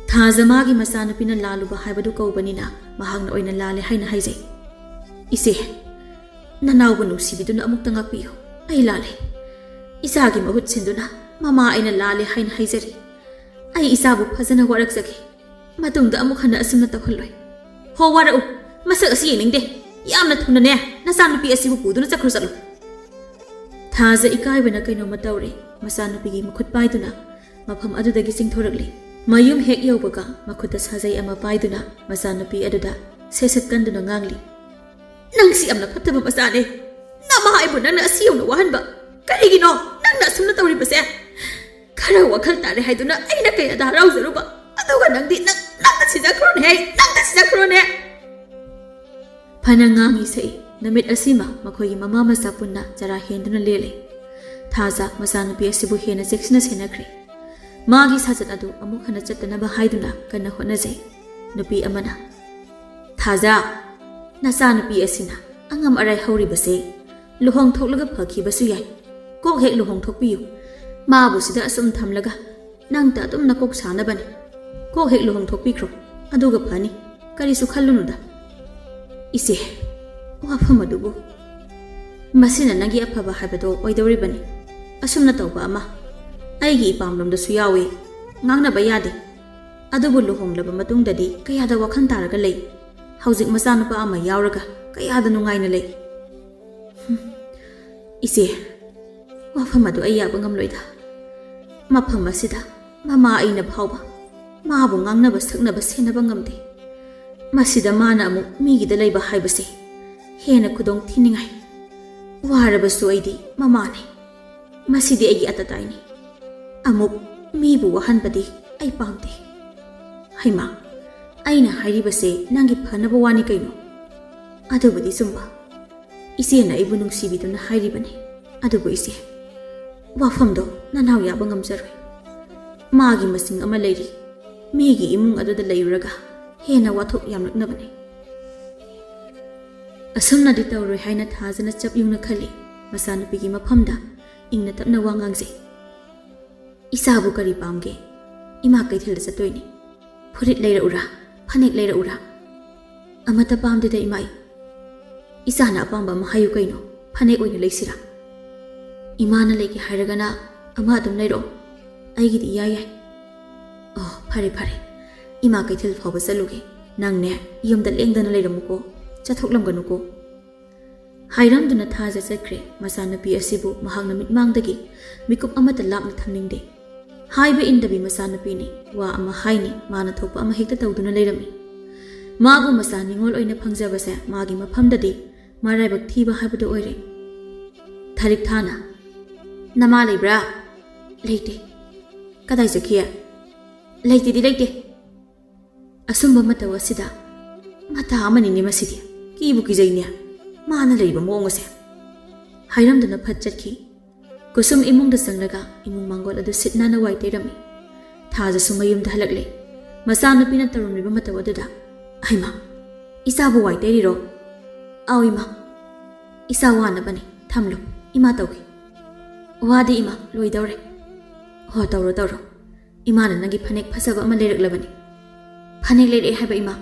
ꯊꯥꯖ ꯃꯥꯒꯤ ꯃꯆꯥꯅꯨꯄꯤꯅ ꯂꯥꯜꯂꯨꯕ ꯍꯥꯏꯕꯗꯨ ꯀꯧꯕꯅꯤꯅ ꯃꯍꯥꯛꯅ ꯑꯣꯏꯅ ꯂꯥꯜꯂꯦ ꯍꯥꯏꯅ ꯍꯥꯏꯖꯩ꯫ "ꯏꯆꯦ, ꯅꯅꯥꯎꯕꯨ ꯅꯨꯡꯁꯤꯕꯤꯗꯨꯅ ꯑꯃꯨꯛꯇ ꯉꯥꯛꯄꯤꯌꯨ꯫ ꯑꯩ ꯂꯥꯜꯂꯦ꯫ ꯏꯆꯥꯒꯤ ꯃꯍꯨꯠ ꯁꯤꯟꯗꯨꯅ ꯃꯃꯥ ꯑꯩꯅ ꯂꯥꯜꯂꯦ ꯍꯥꯏꯅ ꯍꯥꯏꯖꯔꯤ꯫ ꯑꯩ ꯏꯆꯥꯕꯨ ꯐꯖꯅ ꯋꯥꯔꯛꯆꯒꯦ꯫ ꯃꯇꯨꯡꯗ ꯑꯃꯨꯛ ꯍꯟꯅ ꯑꯁꯨꯝꯅ ꯇꯧꯍꯜꯂꯣꯏ꯫ ꯍꯣ, ꯋꯥꯔꯛꯎ꯫ ꯃꯁꯛ ꯑꯁꯤ ꯌꯦꯡꯅꯤꯡꯗꯦ꯫ ꯌꯥꯝꯅ ꯊꯨꯅꯅꯦ ꯅꯆꯥꯅꯨꯄꯤ ꯑꯁꯤꯕꯨ ꯄꯨꯗꯨꯅ ꯆꯠꯈ꯭ꯔꯣ ꯆꯠꯂꯨ꯫" ꯊꯥꯖ ꯏꯀꯥꯏꯕꯅ ꯀꯩꯅꯣꯝꯃ ꯇꯧꯔꯦ꯫ ꯃꯆꯥꯅꯨꯄꯤꯒꯤ ꯃꯈꯨꯠ ꯄꯥꯏꯗꯨꯅ ꯃꯐꯝ ꯑꯗꯨꯗꯒꯤ ꯆꯤꯡꯊꯣꯔꯛꯂꯤ꯫ ꯃꯌꯨꯝ ꯍꯦꯛ ꯌꯧꯕꯒ ꯃꯈꯨꯠꯇ ꯁꯥꯖꯩ ꯑꯃ ꯄꯥꯏꯗꯨꯅ ꯃꯆꯥꯅꯨꯄꯤ ꯑꯗꯨꯗ ꯁꯦꯠ ꯁꯦꯠ ꯀꯟꯗꯨꯅ ꯉꯥꯡꯂꯤ꯫ "ꯅꯪꯁꯤ ꯌꯥꯝꯅ ꯐꯠꯇꯕ ꯃꯆꯥꯅꯦ꯫ ꯅꯃꯥ ꯑꯩꯕꯨ ꯅꯪꯅ ꯑꯁꯤ ꯌꯧꯅ ꯋꯥꯍꯟꯕ ꯀꯔꯤꯒꯤꯅꯣ? ꯅꯪꯅ ꯑꯁꯨꯝꯅ ꯇꯧꯔꯤꯕꯁꯦ? ꯈꯔ ꯋꯥꯈꯜ ꯇꯥꯔꯦ ꯍꯥꯏꯗꯨꯅ ꯑꯩꯅ ꯀꯌꯥꯗ ꯍꯔꯥꯎꯖꯔꯨꯕ, ꯑꯗꯨꯒ ꯅꯪꯗꯤ ꯅꯪ, ꯅꯪꯅ ꯁꯤꯖꯈ꯭ꯔꯣꯅꯦꯍꯦ, ꯅꯪꯅ ꯁꯤꯖꯈ꯭ꯔꯣꯅꯦ꯫" ꯐꯅ ꯉꯥꯡꯉꯤ ꯁꯛꯏ꯫ ꯅꯨꯃꯤꯠ ꯑꯁꯤꯃ ꯃꯈꯣꯏꯒꯤ ꯃꯃꯥ ꯃꯆꯥ ꯄꯨꯟꯅ ꯆꯔꯥ ꯍꯦꯟꯗꯨꯅ ꯂꯦꯜꯂꯤ꯫ ꯊꯥꯖ ꯃꯆꯥꯅꯨꯄꯤ ꯑꯁꯤꯕꯨ ꯍꯦꯟꯅ ꯆꯦꯛꯁꯤꯟꯅ ꯁꯦꯟꯅꯈ꯭ꯔꯦ꯫ ꯃꯥꯒꯤ ꯁꯥꯖꯠ ꯑꯗꯨ ꯑꯃꯨꯛ ꯍꯟꯅ ꯆꯠꯇꯅꯕ ꯍꯥꯏꯗꯨꯅ ꯀꯟꯅ ꯍꯣꯠꯅꯖꯩ꯫ ꯅꯨꯄꯤ ꯑꯃꯅ, "ꯊꯥꯖ, ꯅꯆꯥꯅꯨꯄꯤ ꯑꯁꯤꯅ ꯑꯉꯝ ꯑꯔꯥꯏ ꯍꯧꯔꯤꯕꯁꯦ ꯂꯨꯍꯣꯡ ꯊꯣꯛꯂꯒ ꯐꯈꯤꯕꯁꯨ ꯌꯥꯏ꯫ ꯀꯣꯛ ꯍꯦꯛ ꯂꯨꯍꯣꯡ ꯊꯣꯛꯄꯤꯌꯨ꯫ ꯃꯥꯕꯨ ꯁꯤꯗ ꯑꯁꯨꯝ ꯊꯝꯂꯒ ꯅꯪꯇ ꯑꯗꯨꯝ ꯅꯀꯣꯛ ꯁꯥꯅꯕꯅꯤ꯫ ꯀꯣꯛ ꯍꯦꯛ ꯂꯨꯍꯣꯡ ꯊꯣꯛꯄꯤꯈ꯭ꯔꯣ, ꯑꯗꯨꯒ ꯐꯅꯤ꯫ ꯀꯔꯤꯁꯨ ꯈꯜꯂꯨꯅꯨꯗ꯫" "ꯏꯆꯦ, ꯋꯥꯐꯝ ꯑꯗꯨꯕꯨ ꯃꯁꯤꯅ ꯅꯪꯒꯤ ꯑꯐꯕ ꯍꯥꯏꯕꯗꯣ ꯑꯣꯏꯗꯧꯔꯤꯕꯅꯤ꯫ ꯑꯁꯨꯝꯅ ꯇꯧꯕ ꯑꯃ, ꯑꯩꯒꯤ ꯏꯄꯥꯝꯂꯣꯝꯗꯁꯨ ꯌꯥꯎꯏ꯫ ꯉꯥꯡꯅꯕ ꯌꯥꯗꯦ꯫ ꯑꯗꯨꯕꯨ ꯂꯨꯍꯣꯡꯂꯕ ꯃꯇꯨꯡꯗꯗꯤ ꯀꯌꯥꯗ ꯋꯥꯈꯜ ꯇꯥꯔꯒ ꯂꯩ꯫ ꯍꯧꯖꯤꯛ ꯃꯆꯥꯅꯨꯄꯥ ꯑꯃ ꯌꯥꯎꯔꯒ ꯀꯌꯥꯗ ꯅꯨꯡꯉꯥꯏꯅ ꯂꯩ꯫ ꯍꯨꯝ꯫ ꯏꯆꯦ, ꯋꯥꯐꯝ ꯑꯗꯨ ꯑꯩ ꯌꯥꯕ ꯉꯝꯂꯣꯏꯗ꯫ ꯃꯐꯝ ꯑꯁꯤꯗ ꯃꯃꯥ ꯑꯩꯅ ꯐꯥꯎꯕ ꯃꯥꯕꯨ ꯉꯥꯡꯅꯕ ꯁꯛꯅꯕ ꯁꯦꯟꯅꯕ ꯉꯝꯗꯦ꯫ ꯃꯁꯤꯗ ꯃꯥꯅ ꯑꯃꯨꯛ ꯃꯤꯒꯤꯗ ꯂꯩꯕ ꯍꯥꯏꯕꯁꯦ ꯍꯦꯟꯅ ꯈꯨꯗꯣꯡ ꯊꯤꯅꯤꯡꯉꯥꯏ꯫ ꯋꯥꯔꯕꯁꯨ ꯑꯩꯗꯤ ꯃꯃꯥꯅꯤ꯫ ꯃꯁꯤꯗꯤ ꯑꯩꯒꯤ ꯑꯇꯇꯥꯏꯅꯤ꯫ ꯑꯃꯨꯛ ꯃꯤꯕꯨ ꯋꯥꯍꯟꯕꯗꯤ ꯑꯩ ꯄꯥꯝꯗꯦ꯫ ꯍꯩꯃꯥ, ꯑꯩꯅ ꯍꯥꯏꯔꯤꯕꯁꯦ ꯅꯪꯒꯤ ꯐꯅꯕ ꯋꯥꯅꯤ ꯀꯩꯅꯣ? ꯑꯗꯨꯕꯨꯗꯤ ꯆꯨꯝꯕ꯫ ꯏꯆꯦꯅ ꯑꯩꯕꯨ ꯅꯨꯡꯁꯤꯕꯤꯗꯨꯅ ꯍꯥꯏꯔꯤꯕꯅꯤ꯫ ꯑꯗꯨꯕꯨ ꯏꯆꯦ, ꯋꯥꯐꯝꯗꯣ ꯅꯅꯥꯎ ꯌꯥꯕ ꯉꯝꯖꯔꯣꯏ꯫ ꯃꯥꯒꯤ ꯃꯁꯤꯡ ꯑꯃ ꯂꯩꯔꯤ꯫ ꯃꯤꯒꯤ ꯏꯃꯨꯡ ꯑꯗꯨꯗ ꯂꯩꯔꯨꯔꯒ ꯍꯦꯟꯅ ꯋꯥꯊꯣꯛ ꯌꯥꯝꯂꯛꯅꯕꯅꯤ꯫ ꯑꯁꯨꯝꯅꯗꯤ ꯇꯧꯔꯣꯏ ꯍꯥꯏꯅ ꯊꯥꯖꯅ ꯆꯞ ꯌꯨꯡꯅ ꯈꯜꯂꯤ꯫ ꯃꯆꯥꯅꯨꯄꯤꯒꯤ ꯃꯐꯝꯗ ꯏꯪꯅ ꯇꯞꯅ ꯋꯥ ꯉꯥꯡꯖꯩ꯫ "ꯏꯆꯥꯕꯨ ꯀꯔꯤ ꯄꯥꯝꯒꯦ? ꯏꯃꯥ ꯀꯩꯊꯦꯜꯗ ꯆꯠꯇꯣꯏꯅꯤ꯫ ꯐꯨꯔꯤꯠ ꯂꯩꯔꯛꯎꯔꯥ? ꯐꯅꯦꯛ ꯂꯩꯔꯛꯎꯔꯥ?" "ꯑꯃꯠꯇ ꯄꯥꯝꯗꯦꯗ ꯏꯃꯥ꯫ ꯏꯆꯥꯅ ꯑꯄꯥꯝꯕ ꯑꯃ ꯍꯥꯏꯌꯨ ꯀꯩꯅꯣ? ꯐꯅꯦꯛ ꯑꯣꯏꯅ ꯂꯩꯁꯤꯔꯥ?" "ꯏꯃꯥꯅ ꯂꯩꯒꯦ ꯍꯥꯏꯔꯒꯅ ꯑꯃ ꯑꯗꯨꯝ ꯂꯩꯔꯛꯑꯣ꯫ ꯑꯩꯒꯤꯗꯤ ꯏꯌꯥ ꯌꯥꯏ꯫" "ꯑꯣ, ꯐꯔꯦ ꯐꯔꯦ꯫ ꯏꯃꯥ ꯀꯩꯊꯦꯜ ꯐꯥꯎꯕ ꯆꯠꯂꯨꯒꯦ꯫ ꯅꯪꯅꯦ, ꯌꯨꯝꯗ ꯂꯦꯡꯗꯅ ꯂꯩꯔꯝꯃꯨꯀꯣ꯫ ꯆꯠꯊꯣꯛꯂꯝꯒꯅꯨꯀꯣ꯫" ꯍꯥꯏꯔꯝꯗꯨꯅ ꯊꯥꯖ ꯆꯠꯈ꯭ꯔꯦ꯫ ꯃꯆꯥꯅꯨꯄꯤ ꯑꯁꯤꯕꯨ ꯃꯍꯥꯛꯅ ꯃꯤꯠꯃꯥꯡꯗꯒꯤ ꯃꯤꯀꯨꯞ ꯑꯃꯠꯇ ꯂꯥꯞꯅ ꯊꯝꯅꯤꯡꯗꯦ꯫ ꯍꯥꯏꯕ ꯏꯟꯗꯕꯤ ꯃꯆꯥꯅꯨꯄꯤꯅꯤ꯫ ꯋꯥ ꯑꯃ ꯍꯥꯏꯅꯤ, ꯃꯥꯅ ꯊꯣꯛꯄ ꯑꯃ ꯍꯦꯛꯇ ꯇꯧꯗꯨꯅ ꯂꯩꯔꯝꯃꯤ꯫ ꯃꯥꯕꯨ ꯃꯆꯥ ꯅꯤꯉꯣꯜ ꯑꯣꯏꯅ ꯐꯪꯖꯕꯁꯦ ꯃꯥꯒꯤ ꯃꯐꯝꯗꯗꯤ ꯃꯔꯥꯏꯕꯛ ꯊꯤꯕ ꯍꯥꯏꯕꯗꯨ ꯑꯣꯏꯔꯦ꯫ ꯊꯥꯔꯤꯛ ꯊꯥꯅ, "ꯅꯃꯥ ꯂꯩꯕ꯭ꯔꯥ?" "ꯂꯩꯇꯦ꯫" "ꯀꯗꯥꯏ ꯆꯠꯈꯤ?" "ꯂꯩꯇꯦꯗꯤ ꯂꯩꯇꯦ꯫" ꯑꯁꯨꯝꯕ ꯃꯇꯧ ꯑꯁꯤꯗ, "ꯃꯇꯥ ꯑꯃꯅꯤꯅꯦ ꯃꯁꯤꯗꯤ, ꯀꯤꯕꯨ ꯀꯤꯖꯩꯅꯦ, ꯃꯥꯅ ꯂꯩꯔꯤꯕ ꯃꯑꯣꯡ ꯑꯁꯦ꯫" ꯍꯥꯏꯔꯝꯗꯨꯅ ꯐꯠ ꯆꯠꯈꯤ꯫ ꯀꯨꯁꯨꯝ ꯏꯃꯨꯡꯗ ꯆꯪꯂꯒ ꯏꯃꯨꯡ ꯃꯥꯡꯒꯣꯜ ꯑꯗꯨ ꯁꯤꯠ ꯅꯥꯟꯅ ꯋꯥꯏ ꯇꯩꯔꯝꯃꯤ꯫ ꯊꯥꯖꯁꯨ ꯃꯌꯨꯝꯗ ꯍꯜꯂꯛꯂꯦ꯫ ꯃꯆꯥꯅꯨꯄꯤꯅ ꯇꯧꯔꯝꯂꯤꯕ ꯃꯇꯧ ꯑꯗꯨꯗ, "ꯍꯩꯃꯥ, ꯏꯆꯥꯕꯨ ꯋꯥꯏ ꯇꯩꯔꯤꯔꯣ?" "ꯑꯥꯎ ꯏꯃꯥ, ꯏꯆꯥ ꯋꯥꯅꯕꯅꯤ, ꯊꯝꯂꯨ, ꯏꯃꯥ ꯇꯧꯒꯦ꯫" "ꯋꯥꯗꯤ ꯏꯃꯥ, ꯂꯣꯏꯗꯧꯔꯦ꯫" "ꯍꯣ, ꯇꯧꯔꯣ ꯇꯧꯔꯣ, ꯏꯃꯥꯅ ꯅꯪꯒꯤ ꯐꯅꯦꯛ ꯐꯖꯕ ꯑꯃ ꯂꯩꯔꯛꯂꯕꯅꯤ꯫" "ꯐꯅꯦꯛ ꯂꯩꯔꯛꯑꯦ ꯍꯥꯏꯕ ꯏꯃꯥ?"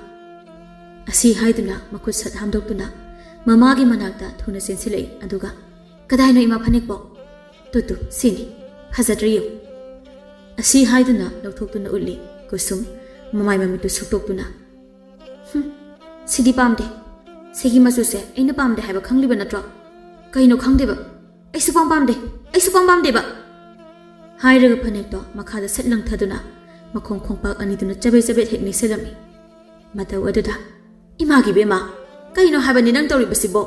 ꯑꯁꯤ ꯍꯥꯏꯗꯨꯅ ꯃꯈꯨꯠ ꯁꯠ ꯍꯥꯝꯗꯣꯛꯇꯨꯅ ꯃꯃꯥꯒꯤ ꯃꯅꯥꯛꯇ ꯊꯨꯅ ꯆꯦꯟꯁꯤꯜꯂꯛꯏ꯫ ꯑꯗꯨꯒ, "ꯀꯗꯥꯏꯅꯣ ꯏꯃꯥ ꯐꯅꯦꯛꯄꯣ?" "ꯇꯨ ꯇꯨ, ꯁꯤꯅꯤ, "ꯐꯖꯗ꯭ꯔ ꯌꯦꯡꯉꯨ꯫" ꯑꯁꯤ ꯍꯥꯏꯗꯨꯅ ꯂꯧꯊꯣꯛꯇꯨꯅ ꯎꯠꯂꯤ ꯀꯨꯁꯨꯝ, ꯃꯃꯥꯏ ꯃꯃꯤꯠꯇꯨ ꯁꯨꯛꯇꯣꯛꯇꯨꯅ꯫ "ꯍꯨꯝ, ꯁꯤꯗꯤ ꯄꯥꯝꯗꯦ꯫ ꯁꯤꯒꯤ ꯃꯆꯨꯁꯦ ꯑꯩꯅ ꯄꯥꯝꯗꯦ ꯍꯥꯏꯕ ꯈꯪꯂꯤꯕ ꯅꯠꯇ꯭ꯔꯣ? ꯀꯩꯅꯣ ꯈꯪꯗꯦꯕ? ꯑꯩ ꯁꯨꯄꯥꯝ ꯄꯥꯝꯗꯦ꯫ ꯑꯩ ꯁꯨꯄꯥꯝ ꯄꯥꯝꯗꯦꯕ!" ꯍꯥꯏꯔꯒ ꯐꯅꯦꯛꯇꯣ ꯃꯈꯥꯗ ꯁꯠ ꯂꯪꯊꯗꯨꯅ ꯃꯈꯣꯡ ꯈꯣꯡꯄꯥꯛ ꯑꯅꯤꯗꯨꯅ ꯆꯕꯦꯠ ꯆꯕꯦꯠ ꯍꯦꯛ ꯅꯦꯠꯁꯜꯂꯝꯃꯤ꯫ ꯃꯇꯧ ꯑꯗꯨꯗ, "ꯏꯃꯥꯒꯤ ꯕꯦꯝꯃ, ꯀꯩꯅꯣ ꯍꯥꯏꯕꯅꯤ ꯅꯪ ꯇꯧꯔꯤꯕꯁꯤꯕꯣ?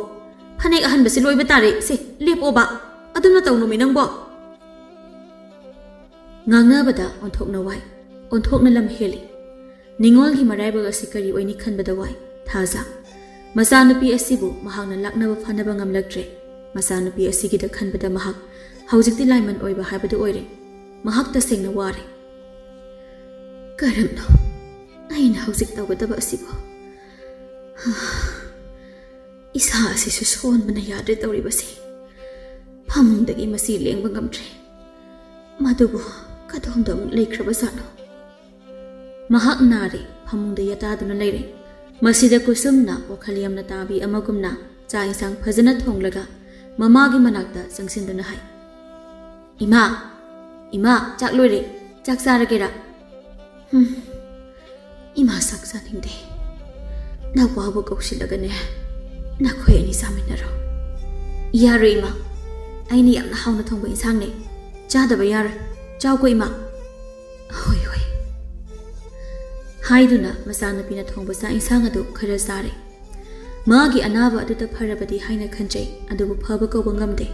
ꯐꯅꯦꯛ ꯑꯍꯟꯕꯁꯤ ꯂꯣꯏꯕ ꯇꯥꯔꯦ꯫ ꯁꯦ, ꯂꯦꯞꯄꯣꯕ꯫ ꯑꯗꯨꯝꯅ ꯇꯧꯅꯨꯃꯤ ꯅꯪꯕꯣ!" ꯉꯥꯡꯅꯕꯗ ꯑꯣꯟꯊꯣꯛꯅ ꯋꯥꯏ, ꯑꯣꯟꯊꯣꯛꯅ ꯂꯝ ꯍꯦꯜꯂꯤ꯫ ꯅꯤꯉꯣꯜꯒꯤ ꯃꯔꯥꯏꯕꯛ ꯑꯁꯤ ꯀꯔꯤ ꯑꯣꯏꯅꯤ ꯈꯟꯕꯗ ꯋꯥꯏ ꯊꯥꯖ꯫ ꯃꯆꯥꯅꯨꯄꯤ ꯑꯁꯤꯕꯨ ꯃꯍꯥꯛꯅ ꯂꯥꯛꯅꯕ ꯐꯥꯅꯕ ꯉꯝꯂꯛꯇ꯭ꯔꯦ꯫ ꯃꯆꯥꯅꯨꯄꯤ ꯑꯁꯤꯒꯤꯗ ꯈꯟꯕꯗ ꯃꯍꯥꯛ ꯍꯧꯖꯤꯛꯇꯤ ꯂꯥꯏꯃꯟ ꯑꯣꯏꯕ ꯍꯥꯏꯕꯗꯨ ꯑꯣꯏꯔꯦ꯫ ꯃꯍꯥꯛ ꯇꯁꯦꯡꯅ ꯋꯥꯔꯦ꯫ "ꯀꯔꯝꯅꯣ ꯑꯩꯅ ꯍꯧꯖꯤꯛ ꯇꯧꯒꯗꯕ ꯑꯁꯤꯕꯨ? ꯏꯁꯥ ꯑꯁꯤꯁꯨ ꯁꯣꯟꯕꯅ ꯌꯥꯗ꯭ꯔꯦ ꯇꯧꯔꯤꯕꯁꯤ꯫ ꯐꯃꯨꯡꯗꯒꯤ ꯃꯁꯤ ꯂꯦꯡꯕ ꯉꯝꯗ꯭ꯔꯦ꯫ ꯃꯗꯨꯕꯨ ꯀꯗꯣꯝꯗ ꯑꯃꯨꯛ ꯂꯩꯈ꯭ꯔꯕꯖꯥꯠꯅꯣ?" ꯃꯍꯥꯛ ꯅꯥꯔꯦ, ꯐꯃꯨꯡꯗ ꯌꯥꯇꯥꯗꯨꯅ ꯂꯩꯔꯦ꯫ ꯃꯁꯤꯗ ꯀꯨꯁꯨꯝꯅ ꯋꯥꯈꯜ ꯌꯥꯝꯅ ꯇꯥꯕꯤ ꯑꯃꯒꯨꯝꯅ ꯆꯥꯛ ꯏꯟꯁꯥꯡ ꯐꯖꯅ ꯊꯣꯡꯂꯒ ꯃꯃꯥꯒꯤ ꯃꯅꯥꯛꯇ ꯆꯪꯁꯤꯟꯗꯨꯅ ꯍꯥꯏ, "ꯏꯃꯥ, ꯏꯃꯥ, ꯆꯥꯛ ꯂꯣꯏꯔꯦ, ꯆꯥꯛ ꯆꯥꯔꯒꯦꯔꯥ?" "ꯍꯨꯝ, ꯏꯃꯥ ꯆꯥꯛ ꯆꯥꯅꯤꯡꯗꯦ꯫ ꯅꯋꯥꯕꯨ ꯀꯧꯁꯤꯜꯂꯒꯅꯦ, ꯅꯈꯣꯏ ꯑꯅꯤ ꯆꯥꯃꯤꯟꯅꯔꯣ꯫" "ꯌꯥꯔꯣꯏ ꯏꯃꯥ, ꯑꯩꯅ ꯌꯥꯝꯅ ꯍꯥꯎꯅ ꯊꯣꯡꯕ ꯏꯟꯁꯥꯡꯅꯦ, ꯆꯥꯗꯕ ꯌꯥꯔꯣꯏ, ꯆꯥꯎꯀꯣ ꯏꯃꯥ꯫" "ꯍꯣꯏ, ꯍꯣꯏ꯫" ꯍꯥꯏꯗꯨꯅ ꯃꯆꯥꯅꯨꯄꯤꯅ ꯊꯣꯡꯕ ꯆꯥꯛ ꯏꯟꯁꯥꯡ ꯑꯗꯨ ꯈꯔ ꯆꯥꯔꯦ꯫ ꯃꯥꯒꯤ ꯑꯅꯥꯕ ꯑꯗꯨꯗ ꯐꯔꯕꯗꯤ ꯍꯥꯏꯅ ꯈꯟꯖꯩ, ꯑꯗꯨꯕꯨ ꯐꯕ ꯀꯧꯕ ꯉꯝꯗꯦ꯫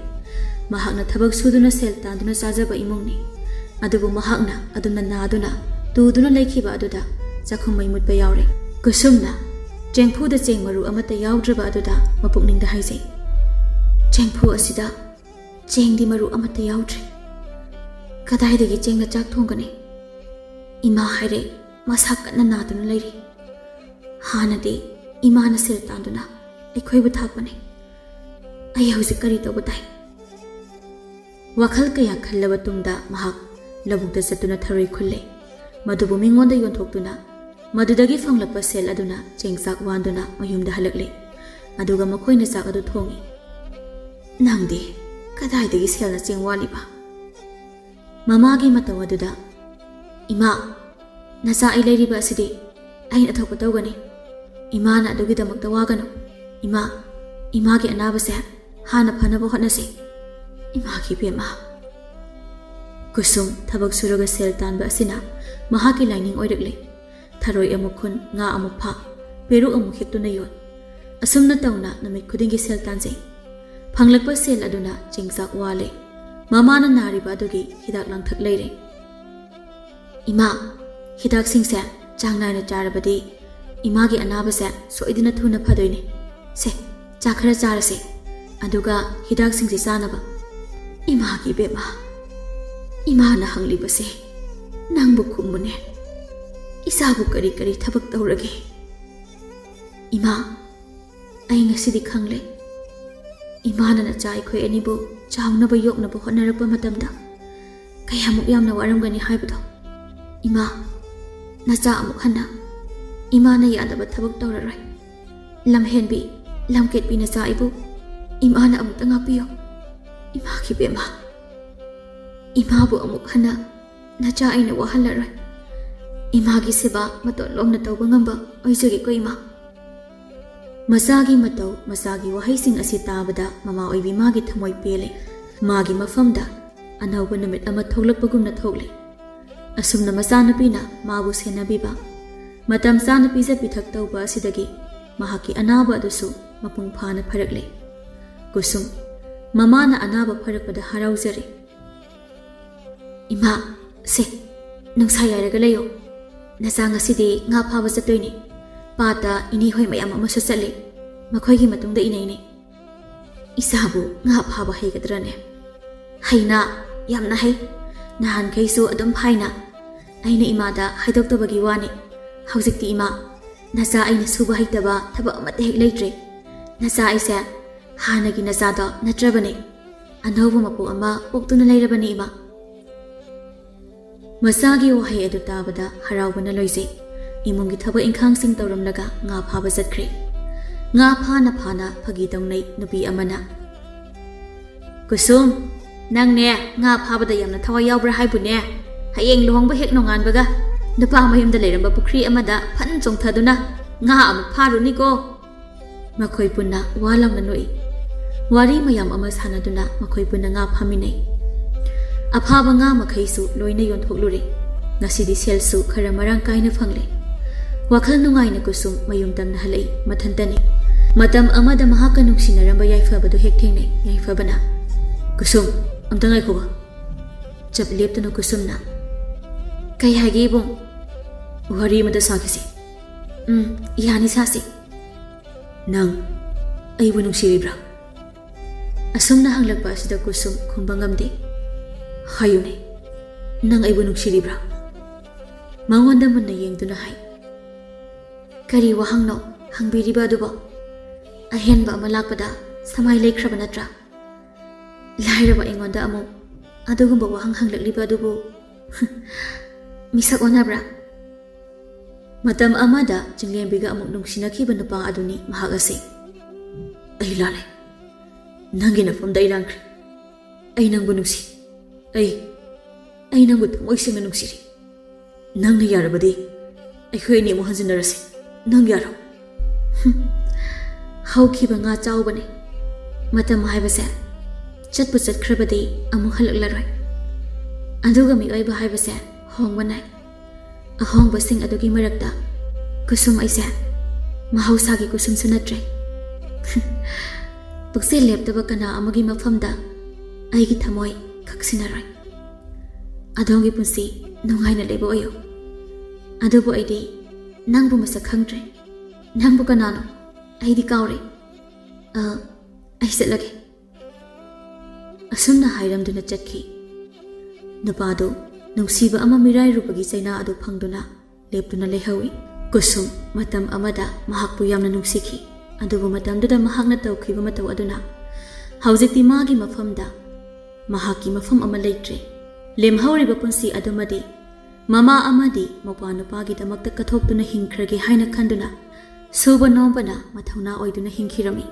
ꯃꯍꯥꯛꯅ ꯊꯕꯛ ꯁꯨꯗꯨꯅ ꯁꯦꯜ ꯇꯥꯟꯗꯨꯅ ꯆꯥꯖꯕ ꯏꯃꯨꯡꯅꯤ꯫ ꯑꯗꯨꯕꯨ ꯃꯍꯥꯛꯅ ꯑꯗꯨꯝꯅ ꯅꯥꯗꯨꯅ, ꯇꯨꯗꯨꯅ ꯂꯩꯈꯤꯕ ꯑꯗꯨꯗ ꯆꯥꯛꯈꯨꯝ ꯃꯩ ꯃꯨꯠꯄ ꯌꯥꯎꯔꯦ꯫ ꯀꯨꯁꯨꯝꯅ ꯆꯦꯡꯐꯨꯗ ꯆꯦꯡ ꯃꯔꯨ ꯑꯃꯠꯇ ꯌꯥꯎꯗ꯭ꯔꯕ ꯑꯗꯨꯗ ꯃꯄꯨꯛꯅꯤꯡꯗ ꯍꯥꯏꯖꯩ, "ꯆꯦꯡꯐꯨ ꯑꯁꯤꯗ ꯆꯦꯡꯗꯤ ꯃꯔꯨ ꯑꯃꯠꯇ ꯌꯥꯎꯗ꯭ꯔꯦ꯫ ꯀꯗꯥꯏꯗꯒꯤ ꯆꯦꯡꯅ ꯆꯥꯛ ꯊꯣꯡꯒꯅꯤ? ꯏꯃꯥ ꯍꯥꯏꯔꯦ, ꯃꯁꯥ ꯀꯟꯅ ꯅꯥꯗꯨꯅ ꯂꯩꯔꯤ꯫ ꯍꯥꯟꯅꯗꯤ ꯏꯃꯥꯅ ꯁꯦꯜ ꯇꯥꯟꯗꯨꯅ ꯑꯩꯈꯣꯏꯕꯨ ꯊꯥꯛꯄꯅꯤ꯫ ꯑꯩ ꯍꯧꯖꯤꯛ ꯀꯔꯤ ꯇꯧꯕ ꯇꯥꯏ?" ꯋꯥꯈꯜ ꯀꯌꯥ ꯈꯜꯂꯕ ꯇꯨꯡꯗ ꯃꯍꯥꯛ ꯂꯧꯕꯨꯛꯇ ꯆꯠꯇꯨꯅ ꯊꯔꯣꯏ ꯈꯨꯜꯂꯦ꯫ ꯃꯗꯨꯕꯨ ꯃꯤꯉꯣꯟꯗ ꯌꯣꯟꯊꯣꯛꯇꯨꯅ ꯃꯗꯨꯗꯒꯤ ꯐꯪꯂꯛꯄ ꯁꯦꯜ ꯑꯗꯨꯅ ꯆꯦꯡ ꯆꯥꯛ ꯋꯥꯟꯗꯨꯅ ꯃꯌꯨꯝꯗ ꯍꯜꯂꯛꯂꯦ꯫ ꯑꯗꯨꯒ ꯃꯈꯣꯏꯅ ꯆꯥꯛ ꯑꯗꯨ ꯊꯣꯡꯉꯤ꯫ "ꯅꯪꯗꯤ ꯀꯗꯥꯏꯗꯒꯤ ꯁꯦꯜꯅ ꯆꯦꯡ ꯋꯥꯜꯂꯤꯕ?" ꯃꯃꯥꯒꯤ ꯃꯇꯧ ꯑꯗꯨꯗ, "ꯏꯃꯥ, ꯅꯆꯥ ꯑꯩ ꯂꯩꯔꯤꯕ ꯑꯁꯤꯗꯤ ꯑꯩꯅ ꯊꯣꯛꯄ ꯇꯧꯒꯅꯤ꯫ ꯏꯃꯥꯅ ꯑꯗꯨꯒꯤꯗꯃꯛꯇ ꯋꯥꯒꯅꯨ꯫ ꯏꯃꯥ, ꯏꯃꯥꯒꯤ ꯑꯅꯥꯕꯁꯦ ꯍꯥꯟꯅ ꯐꯅꯕ ꯍꯣꯠꯅꯁꯤ꯫ ꯏꯃꯥꯒꯤ ꯏꯕꯦꯝꯃ꯫" ꯀꯨꯁꯨꯝ ꯊꯕꯛ ꯁꯨꯔꯒ ꯁꯦꯜ ꯇꯥꯟꯕ ꯑꯁꯤꯅ ꯃꯍꯥꯛꯀꯤ ꯂꯥꯏꯅꯤꯡ ꯑꯣꯏꯔꯛꯂꯦ꯫ ꯊꯔꯣꯏ ꯑꯃꯨꯛ ꯈꯨꯟ, ꯉꯥ ꯑꯃꯨꯛ ꯐꯥ, ꯄꯦꯔꯨꯛ ꯑꯃꯨꯛ ꯍꯦꯛꯇꯨꯅ ꯌꯣꯟ꯫ ꯑꯁꯨꯝꯅ ꯇꯧꯅ ꯅꯨꯃꯤꯠ ꯈꯨꯗꯤꯡꯒꯤ ꯁꯦꯜ ꯇꯥꯟꯖꯩ꯫ ꯐꯪꯂꯛꯄ ꯁꯦꯜ ꯑꯗꯨꯅ ꯆꯦꯡꯆꯥꯛ ꯋꯥꯜꯂꯦ꯫ ꯃꯃꯥꯅ ꯅꯥꯔꯤꯕ ꯑꯗꯨꯒꯤ ꯍꯤꯗꯥꯛ ꯂꯥꯡꯊꯛ ꯂꯩꯔꯦ꯫ "ꯏꯃꯥ, ꯍꯤꯗꯥꯛꯁꯤꯡꯁꯦ ꯆꯥꯡ ꯅꯥꯏꯅ ꯆꯥꯔꯕꯗꯤ ꯏꯃꯥꯒꯤ ꯑꯅꯥꯕꯁꯦ ꯁꯣꯏꯗꯅ ꯊꯨꯅ ꯐꯗꯣꯏꯅꯦ꯫ ꯁꯦ, ꯆꯥꯛ ꯈꯔ ꯆꯥꯔꯁꯦ꯫ ꯑꯗꯨꯒ ꯍꯤꯗꯥꯛꯁꯤꯡꯁꯦ ꯆꯥꯅꯕ꯫" "ꯏꯃꯥꯒꯤ ꯏꯕꯦꯝꯃ, ꯏꯃꯥꯅ ꯍꯪꯂꯤꯕꯁꯦ ꯅꯪꯕꯨ ꯈꯨꯝꯃꯨꯅꯦ꯫ ꯏꯆꯥꯕꯨ ꯀꯔꯤ ꯀꯔꯤ ꯊꯕꯛ ꯇꯧꯔꯒꯦ?" "ꯏꯃꯥ, ꯑꯩ ꯉꯁꯤꯗꯤ ꯈꯪꯂꯦ꯫ ꯏꯃꯥꯅ ꯅꯆꯥ ꯑꯩꯈꯣꯏ ꯑꯅꯤꯕꯨ ꯆꯥꯎꯅꯕ ꯌꯣꯛꯅꯕ ꯍꯣꯠꯅꯔꯛꯄ ꯃꯇꯝꯗ ꯀꯌꯥꯃꯨꯛ ꯌꯥꯝꯅ ꯋꯥꯔꯝꯒꯅꯤ ꯍꯥꯏꯕꯗꯣ꯫ ꯏꯃꯥ, ꯅꯆꯥ ꯑꯃꯨꯛ ꯍꯟꯅ ꯏꯃꯥꯅ ꯌꯥꯗꯕ ꯊꯕꯛ ꯇꯧꯔꯔꯣꯏ꯫ ꯂꯝꯍꯦꯟꯕꯤ, ꯂꯝꯀꯦꯠꯄꯤ ꯅꯆꯥ ꯑꯩꯕꯨ ꯏꯃꯥꯅ ꯑꯃꯨꯛꯇ ꯉꯥꯛꯄꯤꯌꯨ꯫ ꯏꯃꯥꯒꯤ ꯏꯕꯦꯝꯃ, ꯏꯃꯥꯕꯨ ꯑꯃꯨꯛ ꯍꯟꯅ ꯅꯆꯥ ꯑꯩꯅ ꯋꯥꯍꯜꯂꯔꯣꯏ꯫ ꯏꯃꯥꯒꯤ ꯁꯦꯕꯥ ꯃꯇꯣꯟ ꯂꯣꯝꯅ ꯇꯧꯕ ꯉꯝꯕ ꯑꯣꯏꯖꯒꯦꯀꯣ ꯏꯃꯥ꯫" ꯃꯆꯥꯒꯤ ꯃꯇꯧ, ꯃꯆꯥꯒꯤ ꯋꯥꯍꯩꯁꯤꯡ ꯑꯁꯤ ꯇꯥꯕꯗ ꯃꯃꯥ ꯑꯣꯏꯕꯤ ꯃꯥꯒꯤ ꯊꯃꯣꯏ ꯄꯦꯜꯂꯦ꯫ ꯃꯥꯒꯤ ꯃꯐꯝꯗ ꯑꯅꯧꯕ ꯅꯨꯃꯤꯠ ꯑꯃ ꯊꯣꯛꯂꯛꯄꯒꯨꯝꯅ ꯊꯣꯛꯂꯦ꯫ ꯑꯁꯨꯝꯅ ꯃꯆꯥꯅꯨꯄꯤꯅ ꯃꯥꯕꯨ ꯁꯦꯟꯅꯕꯤꯕ, ꯃꯇꯝ ꯆꯥꯅ ꯄꯤꯖ ꯄꯤꯊꯛ ꯇꯧꯕ ꯑꯁꯤꯗꯒꯤ ꯃꯍꯥꯛꯀꯤ ꯑꯅꯥꯕ ꯑꯗꯨꯁꯨ ꯃꯄꯨꯡ ꯐꯥꯅ ꯐꯔꯛꯂꯦ꯫ ꯀꯨꯁꯨꯝ, ꯃꯃꯥꯅ ꯑꯅꯥꯕ ꯐꯔꯛꯄꯗ ꯍꯔꯥꯎꯖꯔꯦ꯫ "ꯏꯃꯥ, ꯁꯦ, ꯅꯨꯡꯁꯥ ꯌꯥꯏꯔꯒ ꯂꯩꯌꯣ꯫ ꯅꯆꯥ ꯉꯁꯤꯗꯤ ꯉꯥ ꯐꯥꯕ ꯆꯠꯇꯣꯏꯅꯦ꯫ ꯄꯥꯠꯇ ꯏꯅꯦ ꯍꯣꯏ ꯃꯌꯥꯝ ꯑꯃꯁꯨ ꯆꯠꯂꯦ꯫ ꯃꯈꯣꯏꯒꯤ ꯃꯇꯨꯡꯗ ꯏꯅꯩꯅꯦ꯫" "ꯏꯆꯥꯕꯨ ꯉꯥ ꯐꯥꯕ ꯍꯩꯒꯗ꯭ꯔꯅꯦ?" "ꯍꯩꯅ, ꯌꯥꯝꯅ ꯍꯩ꯫ ꯅꯍꯥꯟꯈꯩꯁꯨ ꯑꯗꯨꯝ ꯐꯥꯏꯅ꯫ ꯑꯩꯅ ꯏꯃꯥꯗ ꯍꯥꯏꯗꯣꯛꯇꯕꯒꯤ ꯋꯥꯅꯤ꯫ ꯍꯧꯖꯤꯛꯇꯤ ꯏꯃꯥ, ꯅꯆꯥ ꯑꯩꯅ ꯁꯨꯕ ꯍꯩꯇꯕ ꯊꯕꯛ ꯑꯃꯠꯇ ꯍꯦꯛ ꯂꯩꯇ꯭ꯔꯦ꯫ ꯅꯆꯥ ꯑꯩꯁꯦ ꯍꯥꯟꯅꯒꯤ ꯅꯆꯥꯗꯣ ꯅꯠꯇ꯭ꯔꯕꯅꯦ꯫ ꯑꯅꯧꯕ ꯃꯄꯣꯛ ꯑꯃ ꯄꯣꯛꯇꯨꯅ ꯂꯩꯔꯕꯅꯤ ꯏꯃꯥ꯫" ꯃꯆꯥꯒꯤ ꯋꯥꯍꯩ ꯑꯗꯨ ꯇꯥꯕꯗ ꯍꯔꯥꯎꯕꯅ ꯂꯣꯏꯖꯩ꯫ ꯏꯃꯨꯡꯒꯤ ꯊꯕꯛ ꯏꯪꯈꯥꯡꯁꯤꯡ ꯇꯧꯔꯝꯂꯒ ꯉꯥ ꯐꯥꯕ ꯆꯠꯈ꯭ꯔꯦ꯫ ꯉꯥ ꯐꯥꯅ ꯐꯥꯅ ꯐꯥꯒꯤ ꯇꯧꯅꯩ ꯅꯨꯄꯤ ꯑꯃꯅ꯫ "ꯀꯨꯁꯨꯝ, "ꯅꯪꯅꯦ, ꯉꯥ ꯐꯥꯕꯗ ꯌꯥꯝꯅ ꯊꯋꯥꯏ ꯌꯥꯎꯕ꯭ꯔꯥ ꯍꯥꯏꯕꯨꯅꯦ? ꯍꯌꯦꯡ ꯂꯨꯍꯣꯡꯕ ꯍꯦꯛ ꯅꯣꯡꯉꯥꯟꯕꯒ ꯅꯨꯄꯥ ꯃꯌꯨꯝꯗ ꯂꯩꯔꯝꯕ ꯄꯨꯈ꯭ꯔꯤ ꯑꯃꯗ ꯐꯟ ꯆꯣꯡꯊꯗꯨꯅ ꯉꯥ ꯑꯃꯨꯛ ꯐꯥꯔꯨꯅꯤꯀꯣ!" ꯃꯈꯣꯏ ꯄꯨꯟꯅ ꯋꯥ ꯂꯥꯎꯅ ꯅꯣꯛꯏ꯫ ꯋꯥꯔꯤ ꯃꯌꯥꯝ ꯑꯃ ꯁꯥꯟꯅꯗꯨꯅ ꯃꯈꯣꯏ ꯄꯨꯟꯅ ꯉꯥ ꯐꯥꯃꯤꯟꯅꯩ꯫ ꯑꯐꯥꯕ ꯉꯥ ꯃꯈꯩꯁꯨ ꯂꯣꯏꯅ ꯌꯣꯟꯊꯣꯛꯂꯨꯔꯦ꯫ ꯉꯁꯤꯗꯤ ꯁꯦꯜꯁꯨ ꯈꯔ ꯃꯔꯥꯡ ꯀꯥꯏꯅ ꯐꯪꯂꯦ꯫ ꯋꯥꯈꯜ ꯅꯨꯡꯉꯥꯏꯅ ꯀꯨꯁꯨꯝ ꯃꯌꯨꯝ ꯇꯝꯅ ꯍꯜꯂꯛꯏ꯫ ꯃꯊꯟꯇꯅꯤ꯫ ꯃꯇꯝ ꯑꯃꯗ ꯃꯍꯥꯛꯀ ꯅꯨꯡꯁꯤꯅꯔꯝꯕ ꯌꯥꯏꯐꯕꯗꯨ ꯍꯦꯛ ꯊꯦꯡꯅꯩ꯫ ꯌꯥꯏꯐꯕꯅ, "ꯀꯨꯁꯨꯝ, ꯑꯝꯇ ꯉꯥꯏꯈꯣꯕ꯫" ꯆꯞ ꯂꯦꯞꯇꯨꯅ ꯀꯨꯁꯨꯝꯅ, "ꯀꯩ ꯍꯥꯏꯒꯦ ꯏꯕꯨꯡ?" "ꯋꯥꯔꯤ ꯑꯃꯇ ꯁꯥꯈꯤꯁꯤ꯫" "ꯎꯝ, ꯌꯥꯅꯤ, ꯁꯥꯁꯤ꯫" "ꯅꯪ ꯑꯩꯕꯨ ꯅꯨꯡꯁꯤꯔꯤꯕ꯭ꯔꯥ?" ꯑꯁꯨꯝꯅ ꯍꯪꯂꯛꯄ ꯑꯁꯤꯗ ꯀꯨꯁꯨꯝ ꯈꯨꯝꯕ ꯉꯝꯗꯦ꯫ "ꯍꯥꯏꯌꯨꯅꯦ, ꯅꯪ ꯑꯩꯕꯨ ꯅꯨꯡꯁꯤꯔꯤꯕ꯭ꯔꯥ?" ꯃꯉꯣꯟꯗ ꯃꯨꯟꯅ ꯌꯦꯡꯗꯨꯅ ꯍꯥꯏ, "ꯀꯔꯤ ꯋꯥꯍꯪꯅꯣ ꯍꯪꯕꯤꯔꯤꯕ ꯑꯗꯨꯕꯣ? ꯑꯍꯦꯟꯕ ꯑꯃ ꯂꯥꯛꯄꯗ ꯁꯃꯥꯏ ꯂꯩꯈ꯭ꯔꯕ ꯅꯠꯇ꯭ꯔꯥ? ꯂꯥꯏꯔꯕ ꯑꯩꯉꯣꯟꯗ ꯑꯃꯨꯛ ꯑꯗꯨꯒꯨꯝꯕ ꯋꯥꯍꯪ ꯍꯪꯂꯛꯂꯤꯕ ꯑꯗꯨꯕꯨ ꯃꯤꯁꯛ ꯑꯣꯟꯅꯕ꯭ꯔꯥ?" ꯃꯇꯝ ꯑꯃꯗ ꯆꯤꯡꯂꯦꯝꯕꯤꯒ ꯑꯃꯨꯛ ꯅꯨꯡꯁꯤꯅꯈꯤꯕ ꯅꯨꯄꯥ ꯑꯗꯨꯅꯤ ꯃꯍꯥꯛ ꯑꯁꯤ꯫ "ꯑꯩ ꯂꯥꯜꯂꯦ꯫ ꯅꯪꯒꯤ ꯅꯐꯝꯗ ꯑꯩ ꯂꯥꯟꯈ꯭ꯔꯦ꯫ ꯑꯩ ꯅꯪꯕꯨ ꯅꯨꯡꯁꯤ꯫ ꯑꯩ, ꯑꯩ ꯅꯪꯕꯨ ꯊꯃꯣꯏ ꯁꯦꯡꯅ ꯅꯨꯡꯁꯤꯔꯤ꯫ ꯅꯪꯅ ꯌꯥꯔꯕꯗꯤ ꯑꯩꯈꯣꯏ ꯑꯅꯤ ꯑꯃꯨꯛ ꯍꯟꯖꯤꯟꯅꯔꯁꯤ꯫ ꯅꯪ ꯌꯥꯔꯣ?" ꯍꯨꯝ꯫ ꯍꯧꯈꯤꯕ ꯉꯥ ꯆꯥꯎꯕꯅꯤ꯫ ꯃꯇꯝ ꯍꯥꯏꯕꯁꯦ ꯆꯠꯄꯨ ꯆꯠꯈ꯭ꯔꯕꯗꯤ ꯑꯃꯨꯛ ꯍꯜꯂꯛꯂꯔꯣꯏ꯫ ꯑꯗꯨꯒ ꯃꯤꯑꯣꯏꯕ ꯍꯥꯏꯕꯁꯦ ꯍꯣꯡꯕ ꯅꯥꯏ꯫ ꯑꯍꯣꯡꯕꯁꯤꯡ ꯑꯗꯨꯒꯤ ꯃꯔꯛꯇ ꯀꯨꯁꯨꯝ ꯑꯩꯁꯦ ꯃꯍꯧꯁꯥꯒꯤ ꯀꯨꯁꯨꯝꯁꯨ ꯅꯠꯇ꯭ꯔꯦ꯫ ꯄꯨꯛꯆꯦꯜ ꯂꯦꯞꯇꯕ ꯀꯅꯥ ꯑꯃꯒꯤ ꯃꯐꯝꯗ ꯑꯩꯒꯤ ꯊꯃꯣꯏ ꯀꯛꯁꯤꯟꯅꯔꯣꯏ꯫ ꯑꯗꯣꯝꯒꯤ ꯄꯨꯟꯁꯤ ꯅꯨꯡꯉꯥꯏꯅ ꯂꯩꯕ ꯑꯣꯏꯌꯨ꯫ ꯑꯗꯨꯕꯨ ꯑꯩꯗꯤ ꯅꯪꯕꯨ ꯃꯁꯛ ꯈꯪꯗ꯭ꯔꯦ꯫ ꯅꯪꯕꯨ ꯀꯅꯥꯅꯣ? ꯑꯩꯗꯤ ꯀꯥꯎꯔꯦ꯫ ꯑ, ꯑꯩ ꯆꯠꯂꯒꯦ꯫ ꯑꯁꯨꯝꯅ ꯍꯥꯏꯔꯝꯗꯨꯅ ꯆꯠꯈꯤ꯫ ꯅꯨꯄꯥꯗꯨ ꯅꯨꯡꯁꯤꯕ ꯑꯃ ꯃꯤꯔꯥꯏꯔꯨꯕꯒꯤ ꯆꯩꯅꯥ ꯑꯗꯨ ꯐꯪꯗꯨꯅ ꯂꯦꯞꯇꯨꯅ ꯂꯩꯍꯧꯏ꯫ ꯀꯨꯁꯨꯝ ꯃꯇꯝ ꯑꯃꯗ ꯃꯍꯥꯛꯄꯨ ꯌꯥꯝꯅ ꯅꯨꯡꯁꯤꯈꯤ, ꯑꯗꯨꯕꯨ ꯃꯇꯝꯗꯨꯗ ꯃꯍꯥꯛꯅ ꯇꯧꯈꯤꯕ ꯃꯇꯧ ꯑꯗꯨꯅ ꯍꯧꯖꯤꯛꯇꯤ ꯃꯥꯒꯤ ꯃꯐꯝꯗ ꯃꯍꯥꯛꯀꯤ ꯃꯐꯝ ꯑꯃ ꯂꯩꯇ꯭ꯔꯦ꯫ ꯂꯦꯝꯍꯧꯔꯤꯕ ꯄꯨꯟꯁꯤ ꯑꯗꯨꯃꯗꯤ ꯃꯃꯥ ꯑꯃꯗꯤ ꯃꯧꯄ꯭ꯋꯥ ꯅꯨꯄꯥꯒꯤꯗꯃꯛꯇ ꯀꯠꯊꯣꯛꯇꯨꯅ ꯍꯤꯡꯈ꯭ꯔꯒꯦ ꯍꯥꯏꯅ ꯈꯟꯗꯨꯅ ꯁꯨꯕ ꯅꯣꯝꯕꯅ ꯃꯊꯧꯅꯥ ꯑꯣꯏꯗꯨꯅ ꯍꯤꯡꯈꯤꯔꯝꯃꯤ꯫